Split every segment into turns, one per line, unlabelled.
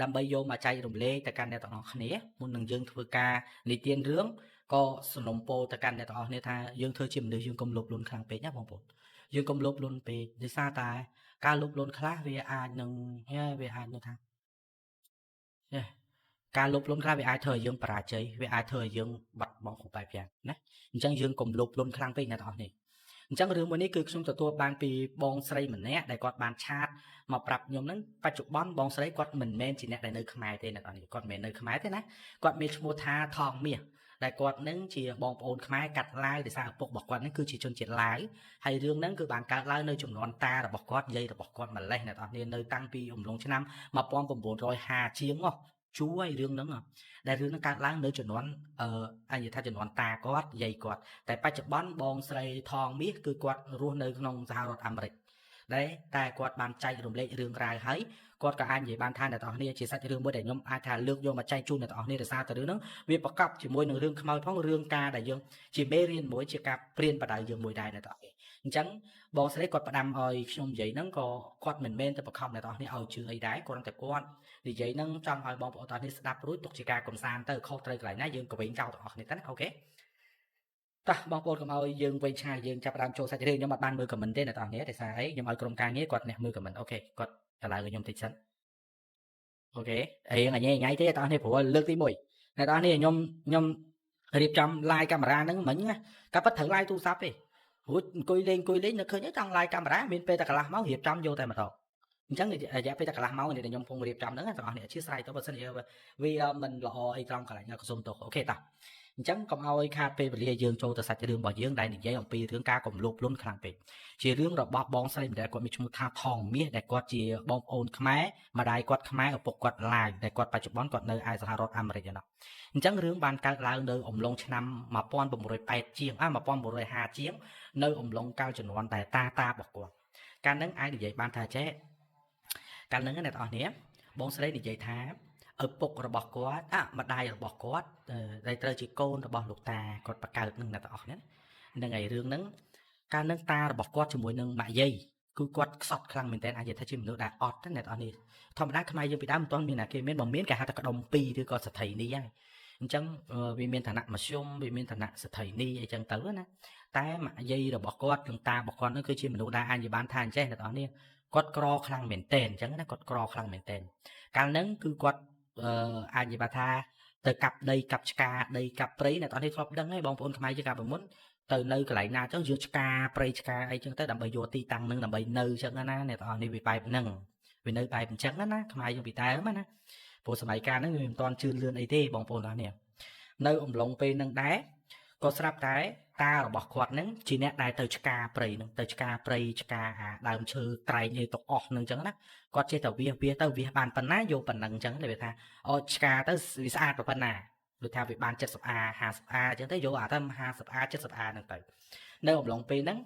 ដើម្បីយកមកចែករំលែកទៅកាន់អ្នកទាំងអស់គ្នាមុននឹងយើងធ្វើការនិទានរឿងក៏សំណូមពរទៅកាន់អ្នកទាំងអស់គ្នាថាយើងធ្វើជាមនុស្សយើងកុំលោភលន់ខ្លាំងពេកណាបងប្អូនយើងកុំលោភលន់ពេកដោយសារតែការលោភលន់ខ្លះវាអាចនឹងវាអាចនឹងថាការលោភលន់ខ្លះវាអាចធ្វើឲ្យយើងបរាជ័យវាអាចធ្វើឲ្យយើងបាត់បង់គ្រប់បែបយ៉ាងណាអញ្ចឹងយើងកុំលោភលន់ខ្លាំងពេកអ្នកទាំងអស់គ្នាអញ្ចឹងរឿងមួយនេះគឺខ្ញុំទទួលបានពីបងស្រីម្នាក់ដែលគាត់បានឆាតមកប្រាប់ខ្ញុំហ្នឹងបច្ចុប្បន្នបងស្រីគាត់មិនមែនជាអ្នកដែលនៅខ្មែរទេអ្នកនរគាត់មិនមែននៅខ្មែរទេណាគាត់មានឈ្មោះថាថងមាសដែលគាត់នឹងជាបងប្អូនខ្មែរកាត់ឡាវដោយសារឪពុករបស់គាត់នឹងគឺជាជនជាតិឡាវហើយរឿងហ្នឹងគឺបានកើតឡើងនៅជំនាន់តារបស់គាត់យាយរបស់គាត់ម្លេះអ្នកនរគ្នានៅតាំងពីអំឡុងឆ្នាំ1950ជាងមកជួយរឿងហ្នឹងដែលរឿងហ្នឹងកើតឡើងនៅជំនាន់អឺអញនិយាយថាជំនាន់តាគាត់យាយគាត់តែបច្ចុប្បន្នបងស្រីថងមាសគឺគាត់រស់នៅក្នុងសហរដ្ឋអាមេរិកដែលតែគាត់បានចែករំលែករឿងរ៉ាវហើយគាត់ក៏អាចនិយាយបានថាអ្នកទាំងអស់គ្នាជាសាច់រឿងមួយដែលខ្ញុំអាចថាលើកយកមកចែកជូនអ្នកទាំងអស់គ្នាដោយសារតែរឿងហ្នឹងវាប្រកបជាមួយនឹងរឿងខ្មោចផងរឿងការដែលយើងជាមេរៀនមួយជាការព្រៀនបដៅយើងមួយដែរអ្នកទាំងអស់គ្នាអញ្ចឹងបងស្រីគាត់ផ្ដាំឲ្យខ្ញុំនិយាយហ្នឹងក៏គាត់មិនមែនទៅបង្ខំអ្នកទាំងអស់គ្នាឲ្យជឿអីដែរគ្រាន់តែគាត់និយាយហ្នឹងចង់ឲ្យបងប្អូនទាំងអស់គ្នាស្ដាប់រួចទុកជាការកំសាន្តទៅខុសត្រូវកន្លែងណាយើងក៏វិញចោលទាំងអស់គ្នាទៅណាOK តោះបងប្អូនកុំឲ្យយើងវែងឆ្ងាយយើងចាប់ផ្ដើមចូលសាច់រឿងខ្ញុំអត់បានមើល comment ទេអ្នកទាំងអស់គ្នាដោយសារអីខ្ញុំឲ្យក្រុមការងារគាត់អ្នកមើល comment OK គាត់តម្លើងឲ្យខ្ញុំតិចសិន OK អីថ្ងៃថ្ងៃទេអ្នកទាំងអស់គ្នាព្រោះលើកទី1អ្នកទាំងអស់គ្នាខ្ញុំខ្ញុំរៀបចំ live កាមេរ៉ាហ្នឹងមិញណាកាពិតត្រូវ live ទូរស័ព្ទទេរួចអង្គុយលេងអង្គុយលេងនៅឃើញចង់ live កាមេរ៉ាមានពេលតែកន្លះម៉ោងរៀបចំយកតែម្ដងអញ្ចឹងរយៈពេលតែកន្លះម៉ោងនេះខ្ញុំកំពុងរៀបចំហ្នឹងទាំងអស់គ្នាអធិស្ឋានទៅបើសិនជាវាមិនល្អអីត្រង់កន្លែងក៏សូមទោស OK តោះអញ្ចឹងកុំឲ្យខាតពេលវេលាយើងចូលទៅសាច់រឿងរបស់យើងដែលនិយាយអំពីរឿងការកំលោភលន់ខ្លាំងពេកជារឿងរបស់បងស្រីម្នាក់គាត់មានឈ្មោះថាថងមាសដែលគាត់ជាបងប្អូនខ្មែរម្ដាយគាត់ខ្មែរឪពុកគាត់ឡាវដែលគាត់បច្ចុប្បន្នគាត់នៅឯសហរដ្ឋអាមេរិកឯណោះអញ្ចឹងរឿងបានកើតឡើងនៅអំឡុងឆ្នាំ1980ជាងអា1950ជាងនៅអំឡុងកាលជំនាន់តែតាតារបស់គាត់កាលហ្នឹងអាចនិយាយបានថាចេះកាលហ្នឹងអ្នកទាំងអស់គ្នាបងស្រីនិយាយថាឪពុករបស់គាត់អាម្ដាយរបស់គាត់ដែលត្រូវជាកូនរបស់លោកតាគាត់បកើតនឹងអ្នកទាំងអស់គ្នានឹងឯរឿងហ្នឹងកាលនឹងតារបស់គាត់ជាមួយនឹងម៉ាក់យាយគឺគាត់ខ្សត់ខ្លាំងមែនតើអាចនិយាយថាជាមនុស្សដែលអត់ណាអ្នកទាំងអស់នេះធម្មតាខ្មែរយើងពីដើមមិនទាន់មានណាគេមានបើមានគេហៅថាក្តុំពីរឬក៏សទ្ធិនេះហើយអញ្ចឹងវាមានឋានៈមធ្យមវាមានឋានៈសទ្ធិនេះអីចឹងទៅណាតែម៉ាក់យាយរបស់គាត់និងតារបស់គាត់នឹងគឺជាមនុស្សដែលអាចនិយាយបានថាអញ្ចេះអ្នកទាំងអស់នេះគាត់ក្រខ្លាំងមែនតើអញ្ចឹងណាគាត់ក្រខ្លាំងមែនតើកាលហ្នឹងគឺគាត់អឺអាចនិយាយថាទៅកាប់ដីកាប់ឆ្ការដីកាប់ព្រៃអ្នកទាំងនេះធ្លាប់ដឹងហើយបងប្អូនខ្មែរយើងកាលពីមុនទៅនៅកន្លែងណាអញ្ចឹងយើងឆ្ការព្រៃឆ្ការអីចឹងទៅដើម្បីយកទីតាំងនឹងដើម្បីនៅអញ្ចឹងណាអ្នកទាំងនេះវាបែបហ្នឹងវានៅបែបអញ្ចឹងណាខ្មែរយើងពីដើមណាព្រោះសម័យកាលហ្នឹងវាមិនទាន់ជឿនលឿនអីទេបងប្អូនទាំងនេះនៅអំឡុងពេលហ្នឹងដែរក៏ស្រាប់តែតារបស់គាត់ហ្នឹងជាអ្នកដែលទៅឆ្ការព្រៃហ្នឹងទៅឆ្ការព្រៃឆ្ការអាដើមឈើត្រែងអីទៅអស់ហ្នឹងអញ្ចឹងណាគាត់ចេះតែវាសវាសទៅវាសបានប៉ុណ្ណាយកប៉ុណ្ណឹងអញ្ចឹងវាថាអូឆ្ការទៅវាស្អាតប៉ុណ្ណាដូចថាវាបាន 70A 50A អញ្ចឹងទៅយកអាទៅ 50A 70A ហ្នឹងទៅនៅអំឡុងពេលហ្នឹង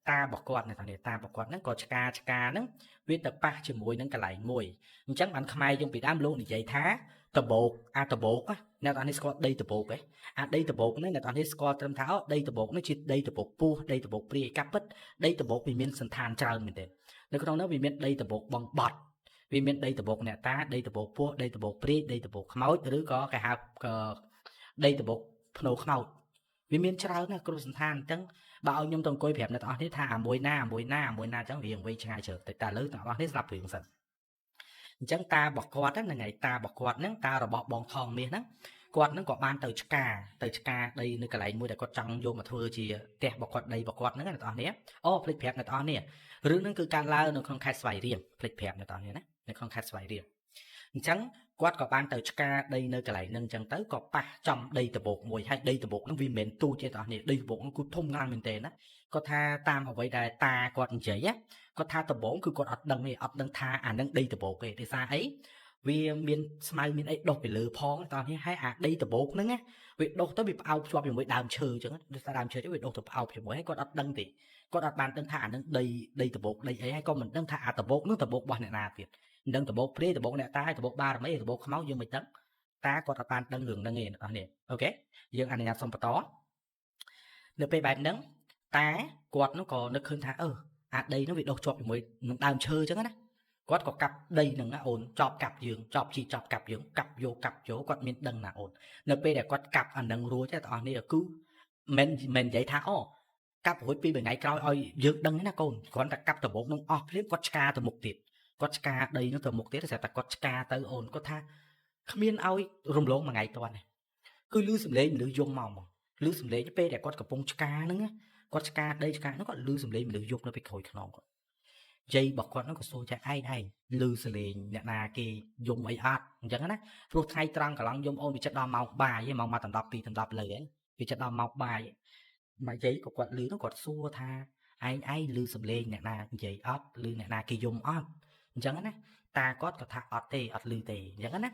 តារបស់គាត់នៅនេះតារបស់គាត់ហ្នឹងក៏ឆ្ការឆ្ការហ្នឹងវាទៅប៉ះជាមួយនឹងកន្លែងមួយអញ្ចឹងបានខ្មែរយើងពីដើមលោកនិយាយថាដបោកអាដបោកអ្នកទាំងនេះស្គាល់ដីដបោកទេអាដីដបោកហ្នឹងអ្នកទាំងនេះស្គាល់ត្រឹមថាអូដីដបោកនេះជាដីដបោកពោះដីដបោកព្រាយកាប់ពិតដីដបោកវាមានសន្តានច្រើនមែនទេនៅក្នុងនោះវាមានដីដបោកបងបត់វាមានដីដបោកអ្នកតាដីដបោកពោះដីដបោកព្រាយដីដបោកខ្មោចឬក៏គេហៅដីដបោកភ្នោខ្មោចវាមានច្រើនណាស់គ្រប់សន្តានអញ្ចឹងបើឲ្យខ្ញុំទៅអង្គុយប្រាប់អ្នកទាំងអស់នេះថាអាមួយណាអាមួយណាអាមួយណាអញ្ចឹងរៀងវែងឆ្ងាយច្រើនតែតែលើទាំងអស់នេះស្ដាប់រឿងសិនអញ្ចឹងតារបស់គាត់ហ្នឹងថ្ងៃតារបស់គាត់ហ្នឹងតារបស់បងថងមាសហ្នឹងគាត់ហ្នឹងក៏បានទៅឆ្ការទៅឆ្ការដីនៅកន្លែងមួយដែលគាត់ចង់យកមកធ្វើជាផ្ទះរបស់គាត់ដីរបស់គាត់ហ្នឹងអ្នកទាំងអស់នេះអូភ្លេចប្រាប់អ្នកទាំងអស់នេះរឿងហ្នឹងគឺកើតឡើងនៅក្នុងខេត្តស្វាយរៀងភ្លេចប្រាប់អ្នកទាំងអស់នេះណានៅក្នុងខេត្តស្វាយរៀងអញ្ចឹងគាត់ក៏បានទៅឆ្ការដីនៅកន្លែងហ្នឹងអញ្ចឹងទៅក៏ប៉ះចំដីដបោកមួយហើយដីដបោកហ្នឹងវាមិនមែនទូចទេបងប្អូនដីដបោកហ្នឹងគឺធំខ្លាំងមែនទែនណាគាត់ថាតាមអ្វីដែលតាគាត់និយាយគាត់ថាដបងគឺគាត់អត់ដឹងទេអត់ដឹងថាអាហ្នឹងដីដបោកទេដោយសារអីវាមានស្មៅមានអីដុះពីលើផងតោះនេះហើយអាដីដបោកហ្នឹងណាវាដុះទៅវាផ្អោបជាប់ជាមួយដើមឈើអញ្ចឹងដោយសារដើមឈើវាដុះទៅផ្អោបជាមួយហើយគាត់អត់ដឹងទេគាត់អត់បានដឹងថាអាហ្នឹងដីដីដបោកដីអីហើយក៏មិនដឹងថាអាដបោកហ្នឹងដបោករបស់អ្នកណាទៀតមិនដឹងដបោកព្រាយដបោកអ្នកតាដបោកបារមីដបោកខ្មៅយើងមិនដឹងតាគាត់អត់បានដឹងរឿងហ្នឹងទេអ្នកនរនេះOK យើងអនុញ្ញាតសុំបន្តនៅពេលបែបហ្នឹងតាគាត់នោះក៏នឹកឃើញថាអឺអាដីនោះវាដុះជាប់ជាមួយនឹងដើមឈើអញ្ចឹងណា គាត់ក៏កាប់ដីហ្នឹងណាអូនចប់កាប់យើងចប់ជីចប់កាប់យើងកាប់យកកាប់យកគាត់មានដឹងណាអូននៅពេលដែលគាត់កាប់អានឹងរួចទេបងប្អូននេះគឺមិនមិននិយាយថាអូកាប់រួចពីមួយថ្ងៃក្រោយឲ្យយើងដឹងណាកូនគ្រាន់តែកាប់ដំបូងនឹងអស់ភ្លាមគាត់ឆ្កាទៅមុខទៀតគាត់ឆ្កាដីនោះទៅមុខទៀតស្រាប់តែគាត់ឆ្កាទៅអូនគាត់ថាគ្មានឲ្យរំលងមួយថ្ងៃទាន់ទេគឺលឺសំឡេងមនុស្សយំមកហ្មងលឺសំឡេងពេលដែលគាត់កំពុងឆ្កាហ្នឹងគាត់ឆ្កាដីឆ្កាហ្នឹងគាត់លឺសំឡេងមនុស្សយំនៅពីក្រោយខ្នងគាត់យាយរបស់គាត់ហ្នឹងក៏សួរចាឯងឯងលឺសលេងអ្នកណាគេយំអីអត់អញ្ចឹងណាព្រោះថ្ងៃត្រង់កន្លងយំអូនវាចិត្តដល់ម៉ោងបាយម៉ោង1ដល់10 2ដល់10លើហ្នឹងវាចិត្តដល់ម៉ោងបាយមកយាយក៏គាត់លឺហ្នឹងគាត់សួរថាឯងឯងលឺសំឡេងអ្នកណានិយាយអត់លឺអ្នកណាគេយំអត់អញ្ចឹងណាតាគាត់ក៏ថាអត់ទេអត់លឺទេអញ្ចឹងណា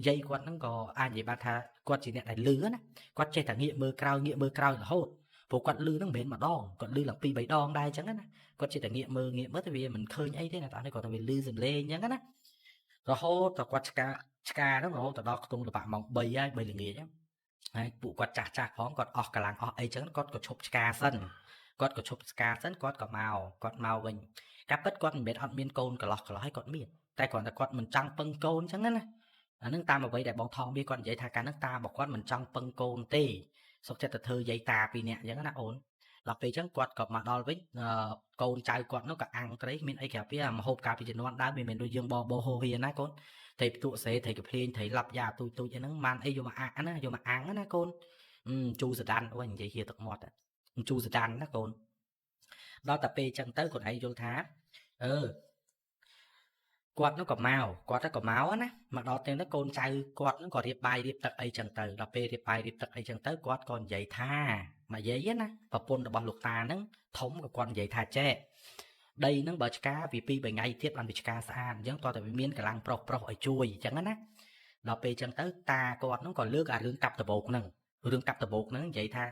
យាយគាត់ហ្នឹងក៏អាចនិយាយបានថាគាត់ជាអ្នកដែលលឺណាគាត់ចេះតែងាកមើលក្រោយងាកមើលក្រោយរហូតព្រោះគាត់លឺហ្នឹងមិនមែនម្ដងគាត់លឺឡើង2 3ដងដែរអញ្ចឹងណាគាត់ចេះតែងាកមើលងាកមើលតែវាមិនឃើញអីទេណាតានេះគាត់តែវាលឺសំឡេងអញ្ចឹងណារហូតដល់គាត់ឆ្កាឆ្កាហ្នឹងរហូតដល់ខ្ទង់តបាក់ម៉ោង3ហើយ3ល្ងាចហើយពួកគាត់ចាស់ចាស់ផងគាត់អស់កម្លាំងអស់អីចឹងគាត់ក៏ឈប់ឆ្កាសិនគាត់ក៏ឈប់ឆ្កាសិនគាត់ក៏មកគាត់មកវិញការពិតគាត់មិនមែនអត់មានកូនកន្លោះកន្លោះហើយគាត់មានតែគ្រាន់តែគាត់មិនចង់ពឹងកូនចឹងណាអានឹងតាមអ្វីដែលបងថងវាគាត់និយាយថាកាលហ្នឹងតារបស់គាត់មិនចង់ពឹងកូនទេសុខចិត្តទៅធ្វើយាយតាពីរនាក់អញ្ចឹងណាអូនដល់ពេលអញ្ចឹងគាត់ក៏មកដល់វិញកូនចៅគាត់នោះក៏អាំងត្រីមានអីក្រៅពីមហូបកាលពីជំនាន់ដើមមិនមែនដូចយើងបបោហូហៀណាកូនត្រីផ្ទក់សេត្រីកភ្លេងត្រីឡាប់យ៉ាទូចទូចអីហ្នឹងបានអីយកមកអាក់ណាយកមកអាំងណាកូនជូរសដានអូយនិយាយហៀទឹកមាត់ជូរសដានណាកូនដល់តែពេលអញ្ចឹងទៅគាត់ឯងយល់ថាអឺគាត់នោះក៏មកគាត់ក៏មកណាមកដល់ទាំងទៅកូនចៅគាត់នោះក៏រៀបបាយរៀបទឹកអីចឹងទៅដល់ពេលរៀបបាយរៀបទឹកអីចឹងទៅគាត់ក៏និយាយថាមកយាយណាប្រពន្ធរបស់លោកតាហ្នឹងធំក៏គាត់និយាយថាចេះដីហ្នឹងបើឆ្កាពី2 3ថ្ងៃទៀតបានវាឆ្កាស្អាតអញ្ចឹងតោះតែវាមានកម្លាំងប្រុសប្រុសឲ្យជួយអញ្ចឹងណាដល់ពេលអញ្ចឹងទៅតាគាត់ហ្នឹងក៏លើកអារឿងកាប់ដបោកហ្នឹងរឿងកាប់ដបោកហ្នឹងនិយាយថា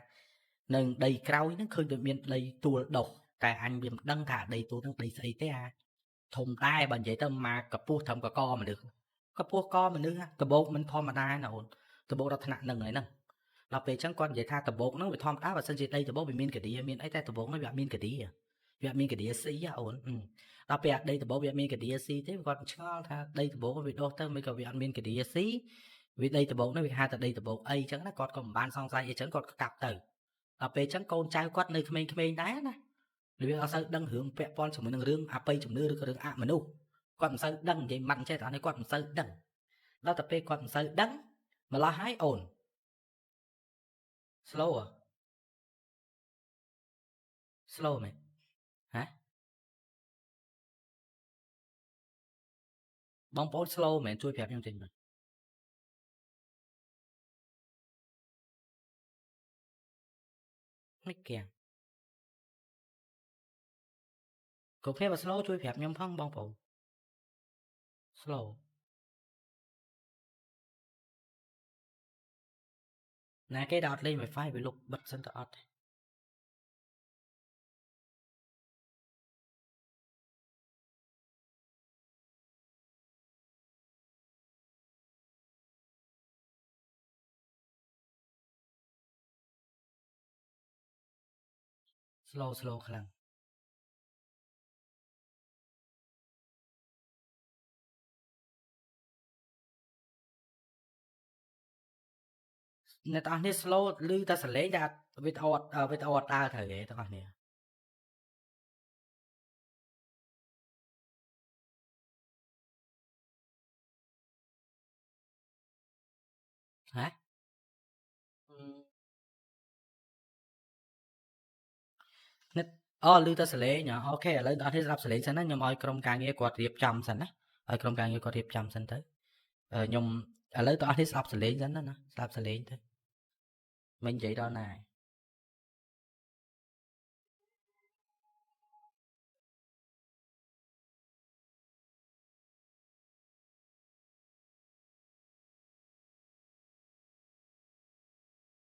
នឹងដីក្រោយហ្នឹងឃើញដូចមានដីទួលដុះតែអញវាមិនដឹងថាដីទួលហ្នឹងដីស្អីទេអាធំដែរបើនិយាយទៅមកកពុះត្រឹមកកមនុស្សកពុះកមនុស្សដបោកមិនធម្មតាណាអូនដបោកដល់ថ្នាក់ហ្នឹងហើយហ្នឹងដល់ពេលអញ្ចឹងគាត់និយាយថាដបោកហ្នឹងវាធម្មតាបើសិនជាដីដបោកវាមានកឌីមានអីតែដបោកហ្នឹងវាអត់មានកឌីវាអត់មានកឌីស៊ីអូនដល់ពេលដីដបោកវាអត់មានកឌីស៊ីទេគាត់ឆ្ងល់ថាដីដបោកវាដុះទៅមិនក៏វាអត់មានកឌីស៊ីវាដីដបោកហ្នឹងវាហៅថាដីដបោកអីអញ្ចឹងណាគាត់ក៏មិនបានសង្ស័យអីចឹងគាត់ក៏កាប់ទៅដល់ពេលអញ្ចឹងកូនចៅគាត់នៅក្មេងៗដែរណាវាអត់សូវដឹងរឿងពាក់ព័ន្ធជាមួយនឹងរឿងអបិយជំនឿឬក៏រឿងអមនុស្សគាត់មិនសូវដឹងនិយាយម៉ាត់ចេះតែនេះគាត់មិនសូវដឹងដល់តែពេលគាត់មិនសូវដឹងម្ល៉េះហើយអូន slow slow មែនហ៎បងប្អូន slow មែនជួយប្រាប់ខ្ញុំចេញមើលមិនគេគ្រប់គ្នាបើ slow ជួយប្រាប់ខ្ញុំផងបងប្អូន slow ណាគេដល់អត់លេង Wi-Fi វាលុបបិទសិនទៅអត់ទេ slow slow ខ្លាំងអ្នកទាំងអស់នេះ slow ឮតែសលេងតែវីដេអូវីដេអូអត់ដើរត្រូវទេទាំងអស់នេះហ៎អ្នកអូឮតែសលេងអូខេឥឡូវដល់នេះស្ដាប់សលេងសិនណាខ្ញុំឲ្យក្រុមការងារគាត់រៀបចំសិនណាឲ្យក្រុមការងារគាត់រៀបចំសិនទៅខ្ញុំឥឡូវទាំងអស់នេះស្ដាប់សលេងសិនណាស្ដាប់សលេងទៅមិននិយាយដល់ណា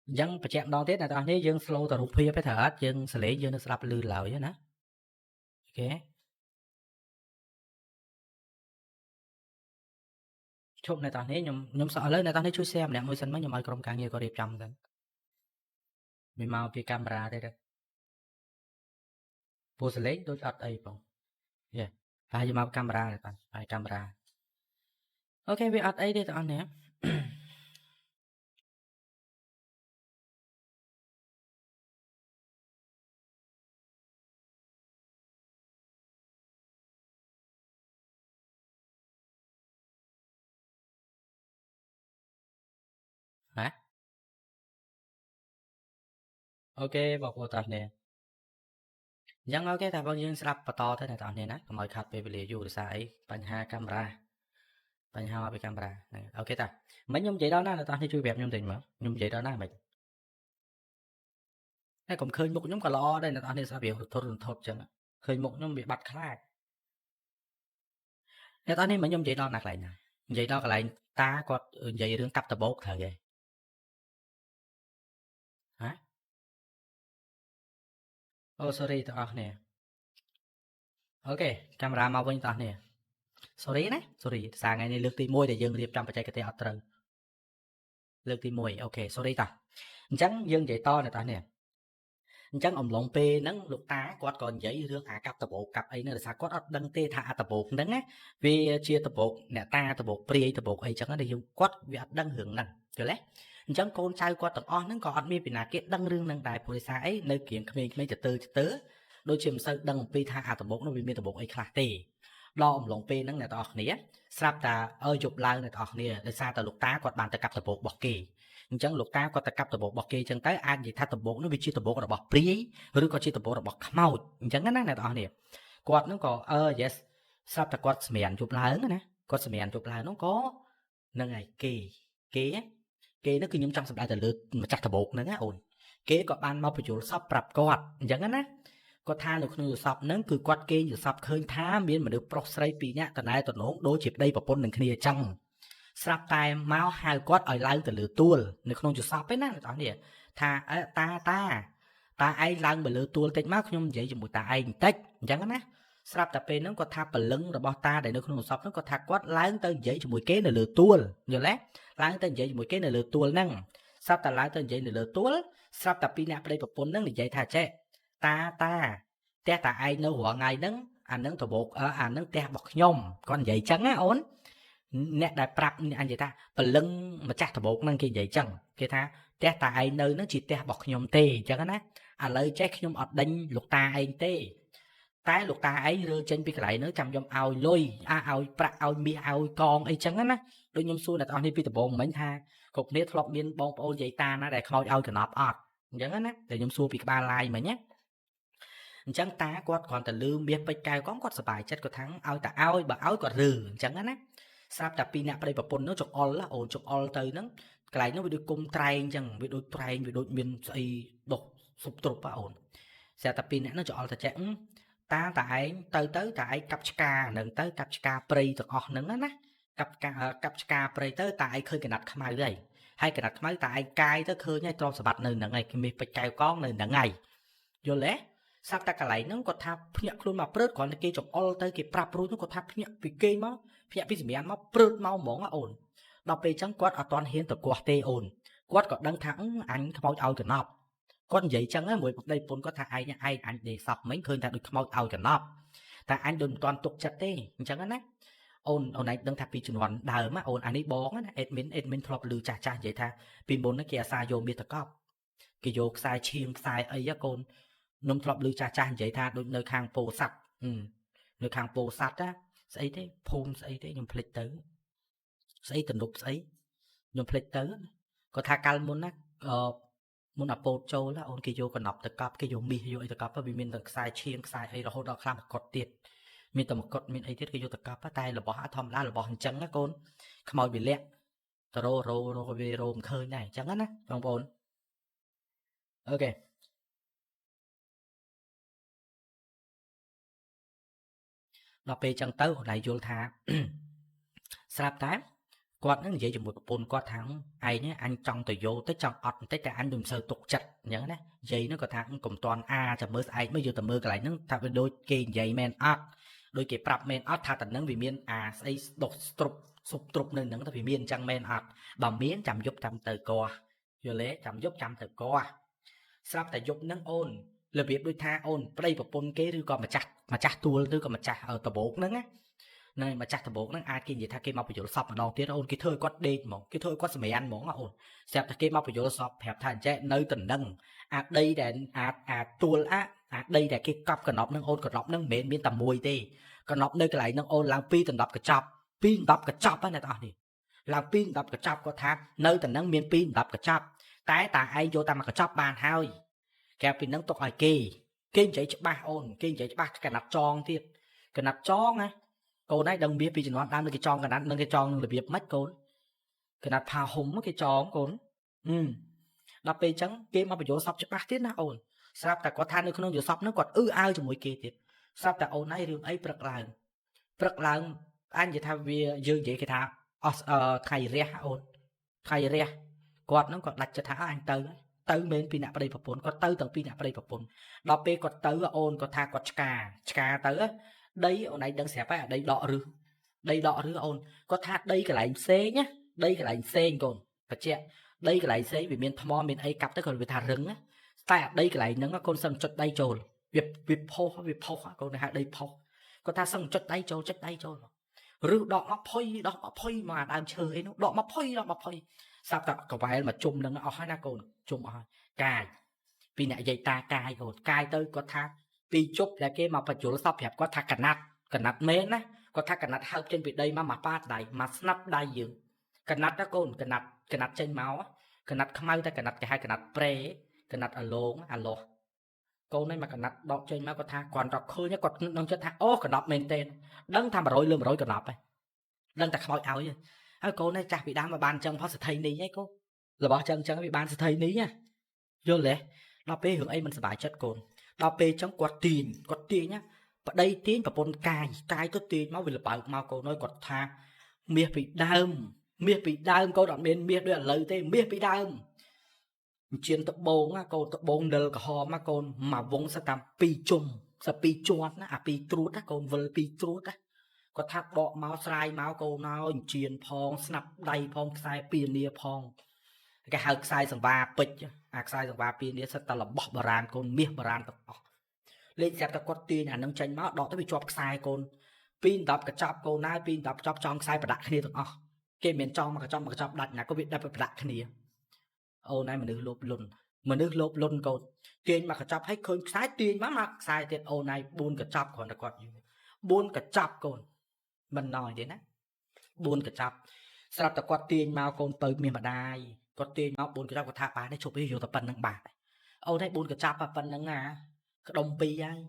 អញ្ចឹងបញ្ជាក់ម្ដងទៀតអ្នកទាំងអស់នេះយើង slow ទៅរូបភាពទេត្រូវអត់យើងសលេងយើងនៅស្ដាប់លឺឡើយណាអូខេឈប់អ្នកទាំងនេះខ្ញុំខ្ញុំសឥឡូវអ្នកទាំងនេះជួយ share ម្នាក់មួយសិនមកខ្ញុំឲ្យក្រុមការងារគាត់រៀបចំសិនមិនមកពីកាមេរ៉ាទេទេពូសលេងដូចអត់អីបងយេ ប្រហែលជាមកកាមេរ៉ាបាទប្រហែលកាមេរ៉ា OK វាអត់អីទេបងប្អូនណាហ៎ OK បងប្អូនទាំងគ្នាអញ្ចឹង OK តែបងយើងស្ដាប់បន្តទៅអ្នកទាំងអស់គ្នាណាកុំឲ្យខាត់ពេលវេលាយូរដោយសារអីបញ្ហាកាមេរ៉ាបញ្ហាពីកាមេរ៉ាហ្នឹង OK តាមិញខ្ញុំនិយាយដល់ណាអ្នកទាំងអស់គ្នាជួយប្រាប់ខ្ញុំតិចមើលខ្ញុំនិយាយដល់ណាមិញតែកុំឃើញមុខខ្ញុំក៏ល្អដែរអ្នកទាំងអស់គ្នាស្ដាប់វារន្ធត់រន្ធត់អញ្ចឹងឃើញមុខខ្ញុំវាបាត់ខ្លាចអ្នកទាំងអស់គ្នាមិញខ្ញុំនិយាយដល់ណាកន្លែងណានិយាយដល់កន្លែងតាគាត់និយាយរឿងកាប់ដបោកត្រូវទេហ៎អូ sorry ទាំងអស់គ្នា OK កាមេរ៉ាមកវិញទាំងអស់គ្នា sorry ណា sorry សារថ្ងៃនេះលើកទី1ដែលយើងរៀបចំបច្ចេកទេសអត់ត្រូវលើកទី1 OK sorry តាអញ្ចឹងយើងនិយាយតអ្នកទាំងនេះអញ្ចឹងអំឡុងពេលហ្នឹងលោកតាគាត់ក៏និយាយរឿងអាកាប់ដបោកកាប់អីហ្នឹងដោយសារគាត់អត់ដឹងទេថាអាដបោកហ្នឹងណាវាជាដបោកអ្នកតាដបោកព្រាយដបោកអីចឹងណាយើងគាត់វាអត់ដឹងរឿងហ្នឹងយល់ទេអញ្ចឹងកូនចៅគាត់ទាំងអស់ហ្នឹងក៏អត់មានពីណាគេដឹងរឿងហ្នឹងដែរព្រោះដោយសារអីនៅក្រៀងក្មេងៗទៅទៅទៅដូចជាមិនសូវដឹងអំពីថាអាដបោកនោះវាមានដបោកអីខ្លះទេដល់អំឡុងពេលហ្នឹងអ្នកទាំងអស់គ្នាស្រាប់តែអើយប់ឡើងអ្នកទាំងអស់គ្នាដោយសារតែលោកតាគាត់បានទៅកាប់ដបោករបស់គេអញ្ចឹងលោកតាគាត់ទៅកាប់ដបោករបស់គេអញ្ចឹងទៅអាចនិយាយថាដបោកនោះវាជាដបោករបស់ព្រាយឬក៏ជាដបោករបស់ខ្មោចអញ្ចឹងណាអ្នកទាំងអស់គ្នាគាត់ហ្នឹងក៏អឺ yes ស្រាប់តែគាត់សម្រានយប់ឡើងណាគាត់សម្រានយប់ឡើងនោះក៏ហ្នឹងហើយគេគេគេនោះគឺខ្ញុំចង់សម្ដៅទៅលើម្ចាស់ដបោកហ្នឹងណាអូនគេក៏បានមកបញ្យល់សពប្រាប់គាត់អញ្ចឹងណាគាត់ថានៅក្នុងយល់សពហ្នឹងគឺគាត់គេងយល់សពឃើញថាមានមនុស្សប្រុសស្រីពីរនាក់តណែតំណងដូចជាប្តីប្រពន្ធនឹងគ្នាអញ្ចឹងស្រាប់តែមកហៅគាត់ឲ្យឡើងទៅលើទួលនៅក្នុងយល់សពឯណាអ្នកនរនេះថាតាតាតាឯងឡើងទៅលើទួលតិចមកខ្ញុំនិយាយជាមួយតាឯងបន្តិចអញ្ចឹងណាស្រាប់តែពេលហ្នឹងគាត់ថាព្រលឹងរបស់តាដែលនៅក្នុងយល់សពហ្នឹងគាត់ថាគាត់ឡើងទៅនិយាយជាមួយគេនៅលើទួលយល់ទេឡើងទៅនិយាយជាមួយគេនៅលើទួលហ្នឹងស្រាប់តែឡើងទៅនិយាយនៅលើទួលស្រាប់តែពីរអ្នកប្តីប្រពន្ធហ្នឹងនិយាយថាចេះតាតាផ្ទះតាឯងនៅរាល់ថ្ងៃហ្នឹងអាហ្នឹងដបោកអាហ្នឹងផ្ទះរបស់ខ្ញុំគាត់និយាយចឹងណាអូនអ្នកដែលប្រាប់អញនិយាយថាព្រលឹងម្ចាស់ដបោកហ្នឹងគេនិយាយចឹងគេថាផ្ទះតាឯងនៅហ្នឹងជាផ្ទះរបស់ខ្ញុំទេអញ្ចឹងណាឥឡូវចេះខ្ញុំអត់ដេញលោកតាឯងទេតែលោកតាឯងរើចេញពីកន្លែងហ្នឹងចាំខ្ញុំឲ្យលុយឲ្យប្រាក់ឲ្យមាសឲ្យកងអីចឹងណាដូចខ្ញុំសួរអ្នកទាំងអស់នេះពីដំបូងមិញថាគ្រប់គ្នាធ្លាប់មានបងប្អូនយាយតាណាដែលខ្មោចឲ្យកណប់អត់អញ្ចឹងណាតែខ្ញុំសួរពីក្បាលឡាយមិញណាអញ្ចឹងតាគាត់គ្រាន់តែលឺមាសពេជ្រកែវកងគាត់សប្បាយចិត្តគាត់ថាឲ្យតែឲ្យបើឲ្យគាត់រើអញ្ចឹងណាស្រាប់តែពីអ្នកប្តីប្រពន្ធនោះចង្អុលអូនចង្អុលទៅហ្នឹងកន្លែងនោះវាដូចគុំត្រែងអញ្ចឹងវាដូចត្រែងវាដូចមានស្អីដុះស៊ុបទ្រុបអូនស្រាប់តែពីអ្នកនោះចង្អុលតែចេះតាតាឯងទៅទៅតាឯងកាប់ឆ្កាហ្នឹងទៅកាប់ឆ្កាព្រៃទាំងអស់ហ្នឹងណាកាប់ឆ្កាព្រៃទៅតាឯងឃើញកណាត់ខ្មៅហើយហើយកណាត់ខ្មៅតាឯងកាយទៅឃើញហើយទ្រព្យសម្បត្តិនៅហ្នឹងហើយមាសពេជ្រកែវកងនៅហ្នឹងហើយយល់ទេស្រាប់តែកន្លែងហ្នឹងគាត់ថាភ្ញាក់ខ្លួនមកព្រឺតគ្រាន់តែគេចង្អុលទៅគេប្រាប់រួចនោះគាត់ថាភ្ញាក់ពីគេមកភ្ញាក់ពីសម្រានមកព្រឺតមកហ្មងអូនដល់ពេលអញ្ចឹងគាត់អត់ទាន់ហ៊ានទៅគាស់ទេអូនគាត់ក៏ដឹងថាអញខ្មោចឲ្យកណប់គាត់និយាយចឹងមួយប្តីប្រពន្ធគាត់ថាឯងឯងអញដេកសពមិញឃើញថាដូចខ្មោចឲ្យកណប់តែអញដូចមិនទាន់ទុកចិត្តទេអញ្ចឹងណាអូនអូនឯងដឹងថាពីជំនាន់ដើមអូនអានេះបងណា admin ធ្លាប់ឮចាស់ចាស់និយាយថាពីមុនគេអាសាយកមាសតកប់គេយកខ្សែឈាមខ្សែអីកូនខ្ញុំធ្លាប់ឮចាស់ចាស់និយាយថាដូចនៅខាងពោធិ៍សាត់នៅខាងពោធិ៍សាត់ណាស្អីទេភូមិស្អីទេខ្ញុំភ្លេចទៅស្អីទំនប់ស្អីខ្ញុំភ្លេចទៅគាត់ថាកាលមុនណាមុនអាពោតចូលអូនគេយកកណប់ទៅកប់គេយកមាសយកអីទៅកប់វាមានទាំងខ្សែឈាមខ្សែអីរហូតដល់ខ្លះមកកត់ទៀតមានតែមកុដមានអីទៀតគេយកទៅកប់តែរបស់ធម្មតារបស់អញ្ចឹងណាកូនខ្មោចវាលាក់ទៅរោរោរោវារោមិនឃើញដែរអញ្ចឹងណាបងប្អូនអូខេដល់ពេលអញ្ចឹងទៅអូនឯងយល់ថាស្រាប់តែគាត់នឹងនិយាយជាមួយប្រពន្ធគាត់ថាឯងអញចង់ទៅយកទៅចង់អត់បន្តិចតែអញដូចមិនសូវទុកចិត្តអញ្ចឹងណានិយាយហ្នឹងគាត់ថាកុំតាន់អាចាំមើលស្អែកមើលយកទៅមើលកន្លែងហ្នឹងថាវាដូចគេនិយាយមែនអត់ដូចគេប្រាប់មែនអត់ថាតំណឹងវាមានអាស្អីដុះស្ទ្រុបស៊ុបទ្រុបនៅហ្នឹងថាវាមានអញ្ចឹងមែនអត់បើមានចាំយប់ចាំទៅកោះយល់ទេចាំយប់ចាំទៅកោះស្រាប់តែយប់ហ្នឹងអូន របៀបដូចថាអូនប្តីប្រពន្ធគេឬក៏ម្ចាស់ម្ចាស់ទួលឬក៏ម្ចាស់ដបោកហ្នឹងណាហ្នឹងម្ចាស់ដបោកហ្នឹងអាចគេនិយាយថាគេមកបញ្យលសពម្ដងទៀតអូនគេធ្វើឲ្យគាត់ដេកហ្មងគេធ្វើឲ្យគាត់សម្រានហ្មងអូនស្រាប់តែគេមកបញ្យលសពប្រាប់ថាអញ្ចេះនៅតំណឹងអាដីដែលអាអាទួលអាអាដីដែលគេកប់កណប់ហ្នឹងអូនកណប់ហ្នឹងមិនមែនមានតែមួយទេកណប់នៅកន្លែងហ្នឹងអូនឡើងពីដណ្ដប់កញ្ចប់ពីដណ្ដប់កញ្ចប់ណាអ្នកទាំងអស់នេះឡើងពីដណ្ដប់កញ្ចប់គាត់ថានៅតំណឹងមានពីដណ្ដប់កញ្ចប់តែតាឯងយកតាមកញ្ចប់បានហើយក្រៅពីហ្នឹងទុកឲ្យគេគេនិយាយច្បាស់អូនគេនិយាយច្បាស់កណាត់ចងទៀតកណាត់ចងណាកូនឯងដឹងមាសពីជំនាន់ដើមគេចងកណាត់នឹងគេចងរបៀបម៉េចកូនកណាត់ផាហុំគេចងកូនដល់ពេលអញ្ចឹងគេមកបញ្យល់សពច្បាស់ទៀតណាអូនស្រាប់តែគាត់ថានៅក្នុងយល់សពហ្នឹងគាត់អឺអើជាមួយគេទៀតស្រាប់តែអូនឯងរឿងអីព្រឹកឡើងព្រឹកឡើងអញនិយាយថាវាយើងនិយាយគេថាអស់ថ្ងៃរះអូនថ្ងៃរះគាត់ហ្នឹងគាត់ដាច់ចិត្តថាអញទៅទៅមែនពីអ្នកប្តីប្រពន្ធគាត់ទៅទាំងពីរអ្នកប្តីប្រពន្ធដល់ពេលគាត់ទៅអូនគាត់ថាគាត់ឆ្កាឆ្កាទៅដីអូនឯងដឹងស្រាប់ហើយអាដីដករឹសដីដករឹសអូនគាត់ថាដីកន្លែងផ្សេងណាដីកន្លែងផ្សេងកូនបច្ចៈដីកន្លែងផ្សេងវាមានថ្មមានអីកាប់ទៅគាត់វាថារឹងណាតែអាដីកន្លែងហ្នឹងកូនសឹងចុចដៃចូលវាវាផុសវាផុសកូនហៅដីផុសគាត់ថាសឹងចុចដៃចូលចុចដៃចូលឬដកមកផុយដកមកផុយមកអាដើមឈើអីនោះដកមកផុយដកមកផុយស្រាប់តែកវ៉ែលមកជុំនឹងអស់ហើយណាកូនជុំអស់ហើយកាយពីអ្នកយាយតាកាយកូនកាយទៅគាត់ថាពីជប់ដែលគេមកបញ្យលសពប្រាប់គាត់ថាកណាត់កណាត់មែនណាគាត់ថាកណាត់ហើបចេញពីដីមកមកប៉ាដៃមកស្នាប់ដៃយើងកណាត់ណាកូនកណាត់កណាត់ចេញមកកណាត់ខ្មៅតែកណាត់គេហៅកណាត់ប្រេកណាត់អាឡងអាលោះកូននេះមកកណាត់ដកចេញមកគាត់ថាគាត់រកឃើញគាត់នឹងចិត្តថាអូកណ្ដប់មែនទេដឹងថា100លើ100កណ្ដប់ហើយដឹងតែខ្មោចឲ្យហើយកូននេះចាស់ពីដើមមកបានចឹងផុសសទ្ធិនេះហើយកូនរបស់ចឹងចឹងវាបានសទ្ធិនេះណាយល់ទេដល់ពេលរឿងអីមិនសប្បាយចិត្តកូនដល់ពេលចឹងគាត់ទាញគាត់ទាញណាប្តីទាញប្រពន្ធកាយកាយទៅទាញមកវាលបើកមកកូនអើយគាត់ថាមាសពីដើមមាសពីដើមកូនអត់មានមាសដូចឥឡូវទេមាសពីដើមជាងដបងណាកូនដបងនិលក្រហមណាកូនមកវងសតាម2ជុំស2ជាន់ណាអា2ត្រួតណាកូនវិល2ត្រួតណាគាត់ថាដកមកស្រាយមកកូនអើយជៀនផងស្នាប់ដៃផងខ្សែពីនាផងគេហៅខ្សែសង្វាពេជ្រអាខ្សែសង្វាពីនាសិតតែរបស់បុរាណកូនមាសបុរាណទាំងអស់លេខស្រាប់តែគាត់ទាញអានឹងចេញមកដកទៅវាជាប់ខ្សែកូនពី10កញ្ចប់កូនណាពី10កញ្ចប់ចងខ្សែប្រដាក់គ្នាទាំងអស់គេមិនចងមកកញ្ចប់មកកញ្ចប់ដាច់ណាក៏វាដាច់ប្រដាក់គ្នាអូនឯងមនុស្សលោភលន់មនុស្សលោភលន់កូនទាញមកកញ្ចប់ឲ្យឃើញខ្សែទាញមកមកខ្សែទៀតអូនឯង4កញ្ចប់គ្រាន់តែគាត់យូរ4កញ្ចប់កូនមិនណយទេណា4កញ្ចប់ស្រាប់តែគាត់ទាញមកកូនពៅមានម្ដាយគាត់ទាញមក4កញ្ចប់គាត់ថាបានទេជប់វាយកតែប៉ុណ្្នឹងបានអូនឯង4កញ្ចប់ប៉ុណ្្នឹងណាក្តុំ2ហើយ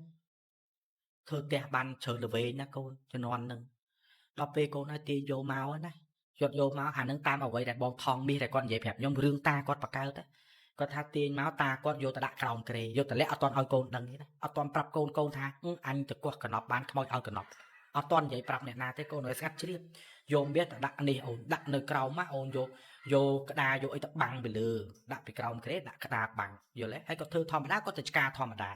ធ្វើផ្ទះបានច្រើនល្វែងណាកូនជំនាន់ហ្នឹងដល់ពេលកូនឲ្យទាញយកមកណាយកយកមកអានឹងតាមអ្វីដែលបងថងមាសដែលគាត់និយាយប្រាប់ខ្ញុំរឿងតាគាត់បកើតគាត់ថាទាញមកតាគាត់យកទៅដាក់ក្រោមគ្រែយកទៅលាក់អត់ទាន់ឲ្យកូនដឹងទេណាអត់ទាន់ប្រាប់កូនកូនថាអញទៅកោះកណប់បានខ្មោចឲ្យកណប់អត់ទាន់និយាយប្រាប់អ្នកណាទេកូនឲ្យស្ងាត់ជ្រាបយកមាសទៅដាក់នេះអូនដាក់នៅក្រោមមកអូនយកយកក្តារយកអីទៅបាំងពីលើដាក់ពីក្រោមគ្រែដាក់ក្តារបាំងយល់ទេហើយគាត់ធ្វើធម្មតាគាត់ទៅឆ្កាធម្មតា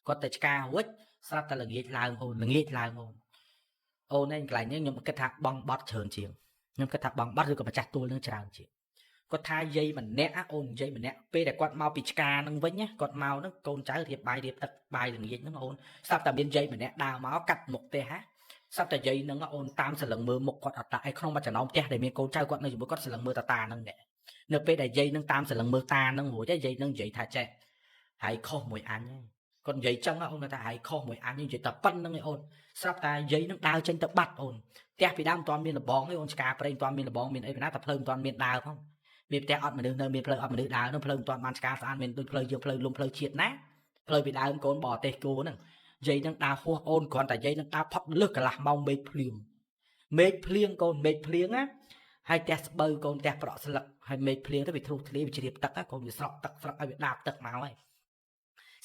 គាត់ទៅឆ្ការួចស្រាប់តែល្ងាចឡើងអូនល្ងាចឡើងអូនអូនឯងកន្លែងនេះខ្ញុំគិតថាបងបត់ច្រើនជាងខ្ញុំគិតថាបងបាត់ឬក៏ម្ចាស់ទួលនឹងច្រើនជាងគាត់ថាយាយម្នាក់អូនយាយម្នាក់ពេលដែលគាត់មកពីឆ្កានឹងវិញណាគាត់មកនឹងកូនចៅរៀបបាយរៀបទឹកបាយល្ងាចហ្នឹងអូនស្រាប់តែមានយាយម្នាក់ដើរមកកាត់មុខផ្ទះហ่ะស្រាប់តែយាយហ្នឹងអូនតាមសលឹងមើលមុខគាត់អត់តាឯក្នុងមួយចំណោមផ្ទះដែលមានកូនចៅគាត់នៅជាមួយគាត់សលឹងមើលតាតាហ្នឹងនៅពេលដែលយាយហ្នឹងតាមសលឹងមើលតាហ្នឹងរួចយាយហ្នឹងនិយាយថាចេះហើយខុសមួយអញគាត់និយាយចឹងអូនថាហើយខុសមួយអញនិយាយតែប៉ុណ្្នឹងឯអូនស្រាប់តែយាយហ្នឹងដើរចេញទៅបាត់អូនផ្ទះពីដើមមិនទាន់មានលបងទេអូនឆ្កាព្រៃមិនទាន់មានលបងមានអីពីណាតែផ្លូវមិនទាន់មានដើរផងមានផ្ទះអត់មនុស្សនៅមានផ្លូវអត់មនុស្សដើរនោះផ្លូវមិនទាន់បានឆ្កាស្អាតមានដូចផ្លូវយើងផ្លូវលំផ្លូវជាតិណាផ្លូវពីដើមកូនបរទេសគោហ្នឹងយាយហ្នឹងដើរហួសអូនគ្រាន់តែយាយហ្នឹងដើរផុតលើសកន្លះម៉ោងមេឃភ្លៀងមេឃភ្លៀងកូនមេឃភ្លៀងណាហើយផ្ទះស្បូវកូនផ្ទះប្រក់ស្លឹកហើយមេឃភ្លៀងទៅវាធ្លុះធ្លាយវាជ្រាបទឹកកូនវាស្រក់ទឹកស្រក់ឲ្យវាដាបទឹកមកហើយ